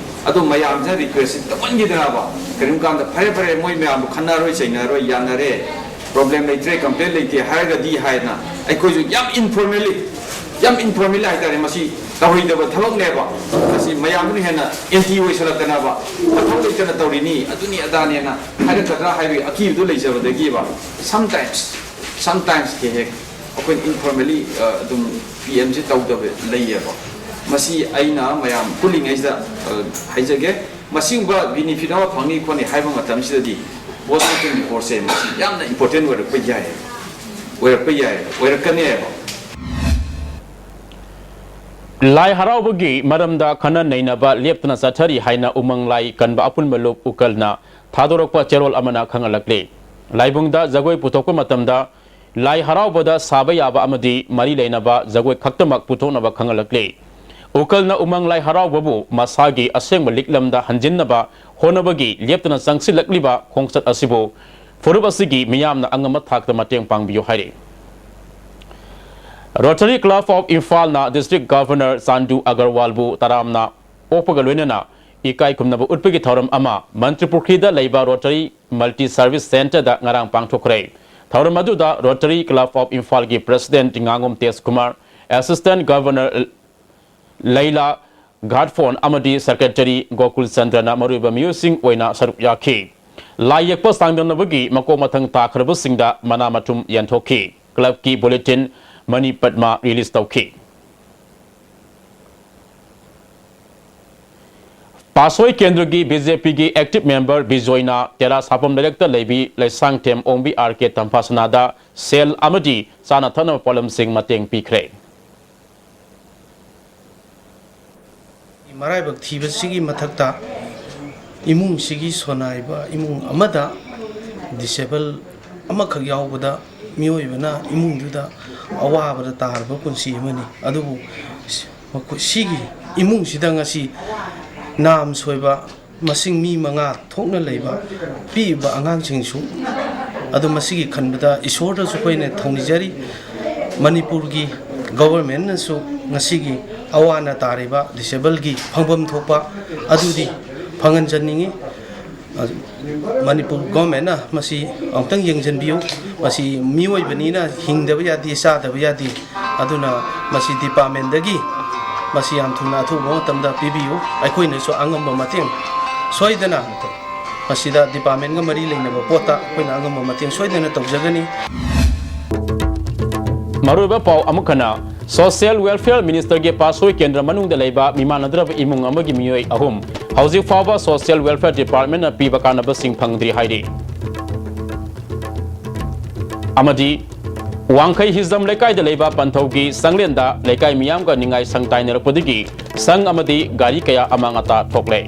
ꯑꯗꯣ ꯃꯌꯥꯝꯁꯤꯅ ꯔꯤꯀ꯭ꯋꯦꯁꯁꯦ ꯇꯧꯃꯟꯈꯤꯗꯅꯕ, ꯀꯔꯤꯒꯨꯝꯕ ꯀꯥꯟꯗ ꯐꯔꯦ ꯐꯔꯦ, ꯃꯣꯏ ꯃꯌꯥꯝꯗꯣ ꯈꯟꯅꯔꯣꯏ ꯆꯩꯅꯔꯣꯏ, ꯌꯥꯅꯔꯦ, ꯄ꯭ꯔꯣꯕ꯭ꯂꯦꯝ ꯂꯩꯇ꯭ꯔꯦ, ꯀꯝꯄ꯭ꯂꯦꯟ ꯂꯩꯇꯦ ꯍꯥꯏꯔꯒꯗꯤ ꯍꯥꯏꯅ ꯑꯩꯈꯣꯏꯁꯨ ꯌꯥꯝ ꯏꯟꯐꯣꯔꯃꯦꯜꯂꯤ, ꯌꯥꯝ ꯏꯟꯐꯣꯔꯃꯦꯜꯂꯤ ꯍꯥꯏꯇꯥꯔꯦ, ꯃꯁꯤ ꯇꯧꯍꯩꯗꯕ ꯊꯕꯛꯅꯦꯕ꯫ ꯃꯁꯤ ꯃꯌꯥꯝꯗꯨꯅ ꯍꯦꯟꯅ ꯑꯦꯟꯇꯤ ꯑꯣꯏꯁꯜꯂꯛꯇꯅꯕ, ꯃꯊꯧ ꯂꯩꯇꯅ ꯇꯧꯔꯤꯅꯤ, ꯑꯗꯨꯅꯤ ꯑꯗꯥꯅꯦꯅ ꯍꯥꯏꯔꯛꯀꯗ꯭ꯔꯥ ꯍꯥꯏꯕꯒꯤ ꯑꯀꯤꯕꯗꯨ ꯂꯩꯖꯕꯗꯒꯤꯕ, sometimes, sometimes ꯍꯦꯛ ꯍꯦꯛ ꯑꯩꯈꯣꯏꯅ ꯏꯟꯐꯣꯔꯃꯦꯜꯂꯤ ꯑꯗꯨꯝ ꯄꯤ ꯑꯦꯝꯁꯦ ꯇꯧꯗꯕ ꯂꯩꯌꯦꯕ꯫ ꯃꯁꯤ ꯑꯩꯅ ꯃꯌꯥꯝ ꯄꯨꯜꯂꯤꯉꯩꯁꯤꯗ, ꯑ, ꯍꯥꯏꯖꯒꯦ, ꯃꯁꯤꯒꯨꯝꯕ ꯕꯤꯅꯤꯐꯤꯠ ꯑꯃ ꯐꯪꯅꯤ ꯈꯣꯠꯅꯤ ꯍꯥꯏꯕ ꯃꯇꯝꯁꯤꯗꯗꯤ ꯄꯣꯁꯃꯣꯔꯇꯦꯝ ꯔꯤꯄꯣꯔꯠꯁꯦ ꯃꯁꯤ ꯌꯥꯝꯅ ꯏꯝꯄꯣꯔꯇꯦꯟ ꯑꯣꯏꯔꯛꯄ ꯌꯥꯏ, ꯑꯣꯏꯔꯛꯄ ꯌꯥꯏ, ꯑꯣꯏꯔꯛꯀꯅꯦꯕ꯫ ꯂꯥꯏ ꯍꯔꯥꯎꯕꯒꯤ ꯃꯔꯝꯗ ꯈꯟꯅ ꯅꯩꯅꯕ ꯂꯦꯞꯇꯅ ꯆꯠꯊꯔꯤ ꯍꯥꯏꯅ ꯎꯃꯪ ꯂꯥꯏ ꯀꯟꯕ ꯑꯄꯨꯟꯕ ꯂꯨꯞ ꯎꯀꯜꯅ ꯊꯥꯗꯣꯔꯛꯄ ꯆꯦꯔꯣꯜ ꯑꯃꯅ ꯈꯪꯍꯜꯂꯛꯂꯤ꯫ ꯂꯥꯏꯕꯨꯡꯗ ꯖꯒꯣꯏ ꯄꯨꯊꯣꯛꯄ ꯃꯇꯝꯗ ꯂꯥꯏ ꯍꯔꯥꯎꯕꯗ ꯁꯥꯕ ꯌꯥꯕ ꯑꯃꯗꯤ ꯃꯔꯤ ꯂꯩꯅꯕ ꯖꯒꯣꯏ ꯈꯛꯇꯃꯛ ꯄꯨꯊꯣꯛꯅꯕ ꯈꯪꯍꯜꯂꯛꯂꯤ꯫ ꯎꯀꯜꯅ ꯎꯃꯪ ꯂꯥꯏ ꯍꯔꯥꯎꯕꯕꯨ ꯃꯁꯥꯒꯤ ꯑꯁꯦꯡꯕ ꯂꯤꯛꯂꯝꯗ ꯍꯟꯖꯤꯟꯅꯕ ꯍꯣꯠꯅꯕꯒꯤ ꯂꯦꯞꯇꯅ ꯆꯪꯁꯤꯜꯂꯛꯂꯤꯕ ꯈꯣꯡꯆꯠ ꯑꯁꯤꯕꯨ ꯐꯨꯔꯨꯞ ꯑꯁꯤꯒꯤ ꯃꯤꯌꯥꯝꯅ ꯑꯉꯝꯕ ꯊꯥꯛꯇ ꯃꯇꯦꯡ ꯄꯥꯡꯕꯤꯌꯨ ꯍꯥꯏꯔꯤ꯫ Rotary Club of ꯏꯝꯐꯥꯜꯅ District Governor ꯆꯥꯟꯗꯨ ꯑꯒꯔꯋꯥꯜꯕꯨ ꯇꯔꯥꯝꯅ ꯑꯣꯛꯄꯒ ꯂꯣꯏꯅꯅ ꯏꯀꯥꯏ ꯈꯨꯝꯅꯕ ꯎꯠꯄꯒꯤ ꯊꯧꯔꯝ ꯑꯃ ꯃꯟꯇ꯭ꯔꯤꯄꯨꯈ꯭ꯔꯤꯗ ꯂꯩꯕ Rotary Multi Service Centreꯗ ꯉꯔꯥꯡ ꯄꯥꯡꯊꯣꯛꯈ꯭ꯔꯦ꯫ ꯊꯧꯔꯝ ꯑꯗꯨꯗ Rotary Club of ꯏꯝꯐꯥꯜꯒꯤ President ꯉꯥꯉꯣꯝ ꯇꯦꯖꯀꯨꯃꯥꯔ, Assistant Governor ꯂꯩꯂꯥ ꯘꯥꯠꯐꯣꯟ ꯑꯃꯗꯤ ꯁꯦꯀ꯭ꯔꯦꯇꯔꯤ ꯒꯣꯀꯨꯜ ꯆꯟꯗ꯭ꯔꯅ ꯃꯔꯨꯑꯣꯏꯕ ꯃꯤꯑꯣꯏꯁꯤꯡ ꯑꯣꯏꯅ ꯁꯔꯨꯛ ꯌꯥꯈꯤ꯫ ꯂꯥꯏ ꯌꯦꯛꯄ ꯆꯥꯡꯗꯝꯅꯕꯒꯤ ꯃꯀꯣꯛ ꯃꯊꯪ ꯇꯥꯈ꯭ꯔꯕꯁꯤꯡꯗ ꯃꯅꯥ ꯃꯊꯨꯝ ꯌꯦꯟꯊꯣꯛꯈꯤ꯫ ꯀ꯭ꯂꯕꯀꯤ ꯕꯨꯂꯦꯇꯤꯟ ꯃꯅꯤ ꯄꯗꯃ ꯔꯤꯂꯤꯖ ꯇꯧꯈꯤ꯫ ꯄꯥꯁꯣꯏ ꯀꯦꯟꯗ꯭ꯔꯒꯤ ꯕꯤ ꯖꯦ ꯄꯤꯒꯤ ꯑꯦꯛꯇꯤꯚ ꯃꯦꯝꯕꯔ ꯕꯤꯖꯣꯏꯅ ꯇꯦꯔꯥ ꯁꯥꯐꯝ ꯂꯩꯔꯛꯇ ꯂꯩꯕꯤ ꯂꯩꯁꯥꯡꯊꯦꯝ ꯑꯣꯡꯕꯤ ꯑꯥꯔ ꯀꯦ ꯇꯝꯐꯥꯁꯅꯥꯗ ꯁꯦꯜ ꯑꯃꯗꯤ ꯆꯥꯅ ꯊꯛꯅꯕ ꯄꯣꯠꯂꯝꯁꯤꯡ ꯃꯇꯦꯡ ꯄꯤꯈ꯭ꯔꯦ꯫ ꯃꯔꯥꯏꯕꯛ ꯊꯤꯕꯁꯤꯒꯤ ꯃꯊꯛꯇ ꯏꯃꯨꯡꯁꯤꯒꯤ ꯁꯣꯅꯥꯏꯕ ꯏꯃꯨꯡ ꯑꯃꯗ ꯗꯤꯁꯦꯕꯜ ꯑꯃꯈꯛ ꯌꯥꯎꯕꯗ ꯃꯤꯑꯣꯏꯕꯅ ꯏꯃꯨꯡꯗꯨꯗ ꯑꯋꯥꯕꯗ ꯇꯥꯔꯕ ꯄꯨꯟꯁꯤ ꯑꯃꯅꯤ꯫ ꯑꯗꯨꯕꯨ ꯃꯈꯣꯏ ꯁꯤꯒꯤ ꯏꯃꯨꯡꯁꯤꯗ ꯉꯁꯤ ꯅꯥꯝ ꯁꯣꯏꯕ ꯃꯁꯤꯡ ꯃꯤ ꯃꯉꯥ ꯊꯣꯛꯅ ꯂꯩꯕ ꯄꯤꯛꯏꯕ ꯑꯉꯥꯡꯁꯤꯡꯁꯨ ꯑꯗꯨ ꯃꯁꯤꯒꯤ ꯈꯟꯕꯗ ꯏꯁꯣꯔꯗꯁꯨ ꯑꯩꯈꯣꯏꯅ ꯊꯧꯅꯤꯖꯔꯤ꯫ ꯃꯅꯤꯄꯨꯔꯒꯤ ꯒꯣꯚꯔꯟꯃꯦꯟꯠꯅꯁꯨ ꯉꯁꯤꯒꯤ ꯑꯋꯥ ꯑꯅꯥ ꯇꯥꯔꯤꯕ ꯗꯤꯁꯦꯕꯜꯒꯤ ꯐꯪꯐꯝ ꯊꯣꯛꯄ ꯑꯗꯨꯗꯤ ꯐꯪꯍꯟꯖꯅꯤꯡꯉꯤ꯫ ꯃꯅꯤꯄꯨꯔ ꯒꯣꯚꯔꯟꯃꯦꯟꯠꯅ ꯃꯁꯤ ꯑꯃꯨꯛꯇꯪ ꯌꯦꯡꯁꯤꯟꯕꯤꯌꯨ꯫ ꯃꯁꯤ ꯃꯤꯑꯣꯏꯕꯅꯤꯅ ꯍꯤꯡꯗꯕ ꯌꯥꯗꯦ, ꯆꯥꯗꯕ ꯌꯥꯗꯦ꯫ ꯑꯗꯨꯅ ꯃꯁꯤ ꯗꯤꯄꯥꯔꯠꯃꯦꯟꯠꯇꯒꯤ ꯃꯁꯤ ꯌꯥꯝ ꯊꯨꯅ ꯑꯊꯨꯕ ꯃꯇꯝꯗ ꯄꯤꯕꯤꯌꯨ꯫ ꯑꯩꯈꯣꯏꯅꯁꯨ ꯑꯉꯝꯕ ꯃꯇꯦꯡ ꯁꯣꯏꯗꯅ ꯃꯁꯤꯗ ꯗꯤꯄꯥꯔꯠꯃꯦꯟꯠꯒ ꯃꯔꯤ ꯂꯩꯅꯕ ꯄꯣꯠꯇ ꯑꯩꯈꯣꯏꯅ ꯑꯉꯝꯕ ꯃꯇꯦꯡ ꯁꯣꯏꯗꯅ ꯇꯧꯖꯒꯅꯤ꯫ ꯃꯔꯨꯑꯣꯏꯕ ꯄꯥꯎ ꯑꯃꯨꯛ ꯍꯟꯅ, ꯁꯣꯁꯤꯌꯦꯜ ꯋꯦꯜꯐꯤꯌꯔ ꯃꯤꯅꯤꯁꯇꯔꯒꯤ ꯄꯥꯁꯣꯏ ꯀꯦꯟꯗ꯭ꯔ ꯃꯅꯨꯡꯗ ꯂꯩꯕ ꯃꯤꯃꯥꯟꯅꯗ꯭ꯔꯕ ꯏꯃꯨꯡ ꯑꯃꯒꯤ ꯃꯤꯑꯣꯏ ꯑꯍꯨꯝ ꯍꯧꯖꯤꯛ ꯐꯥꯎꯕ ꯁꯣꯁꯤꯌꯦꯜ ꯋꯦꯜꯐꯤꯌꯔ ꯗꯤꯄꯥꯔꯠꯃꯦꯟꯠꯅ ꯄꯤꯕ ꯀꯥꯟꯅꯕꯁꯤꯡ ꯐꯪꯗ꯭ꯔꯤ ꯍꯥꯏꯔꯤ꯫ ꯑꯃꯗꯤ ꯋꯥꯡꯈꯩ ꯍꯤꯖꯝ ꯂꯩꯀꯥꯏꯗ ꯂꯩꯕ ꯄꯟꯊꯧꯒꯤ ꯆꯪꯂꯦꯟꯗ ꯂꯩꯀꯥꯏ ꯃꯤꯌꯥꯝꯒ ꯅꯤꯡꯉꯥꯏ ꯁꯪ ꯇꯥꯏꯅꯔꯛꯄꯗꯒꯤ ꯁꯪ ꯑꯃꯗꯤ ꯒꯥꯔꯤ ꯀꯌꯥ ꯑꯃꯥꯡ ꯑꯇꯥ ꯊꯣꯛꯂꯦ꯫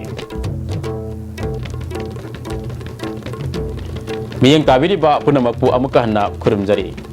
ꯃꯤꯠꯌꯦꯡ ꯇꯥꯕꯤꯔꯤꯕ ꯄꯨꯝꯅꯃꯛꯄꯨ ꯑꯃꯨꯛꯀ ꯍꯟꯅ ꯈꯨꯔꯨꯝꯖꯔꯤ꯫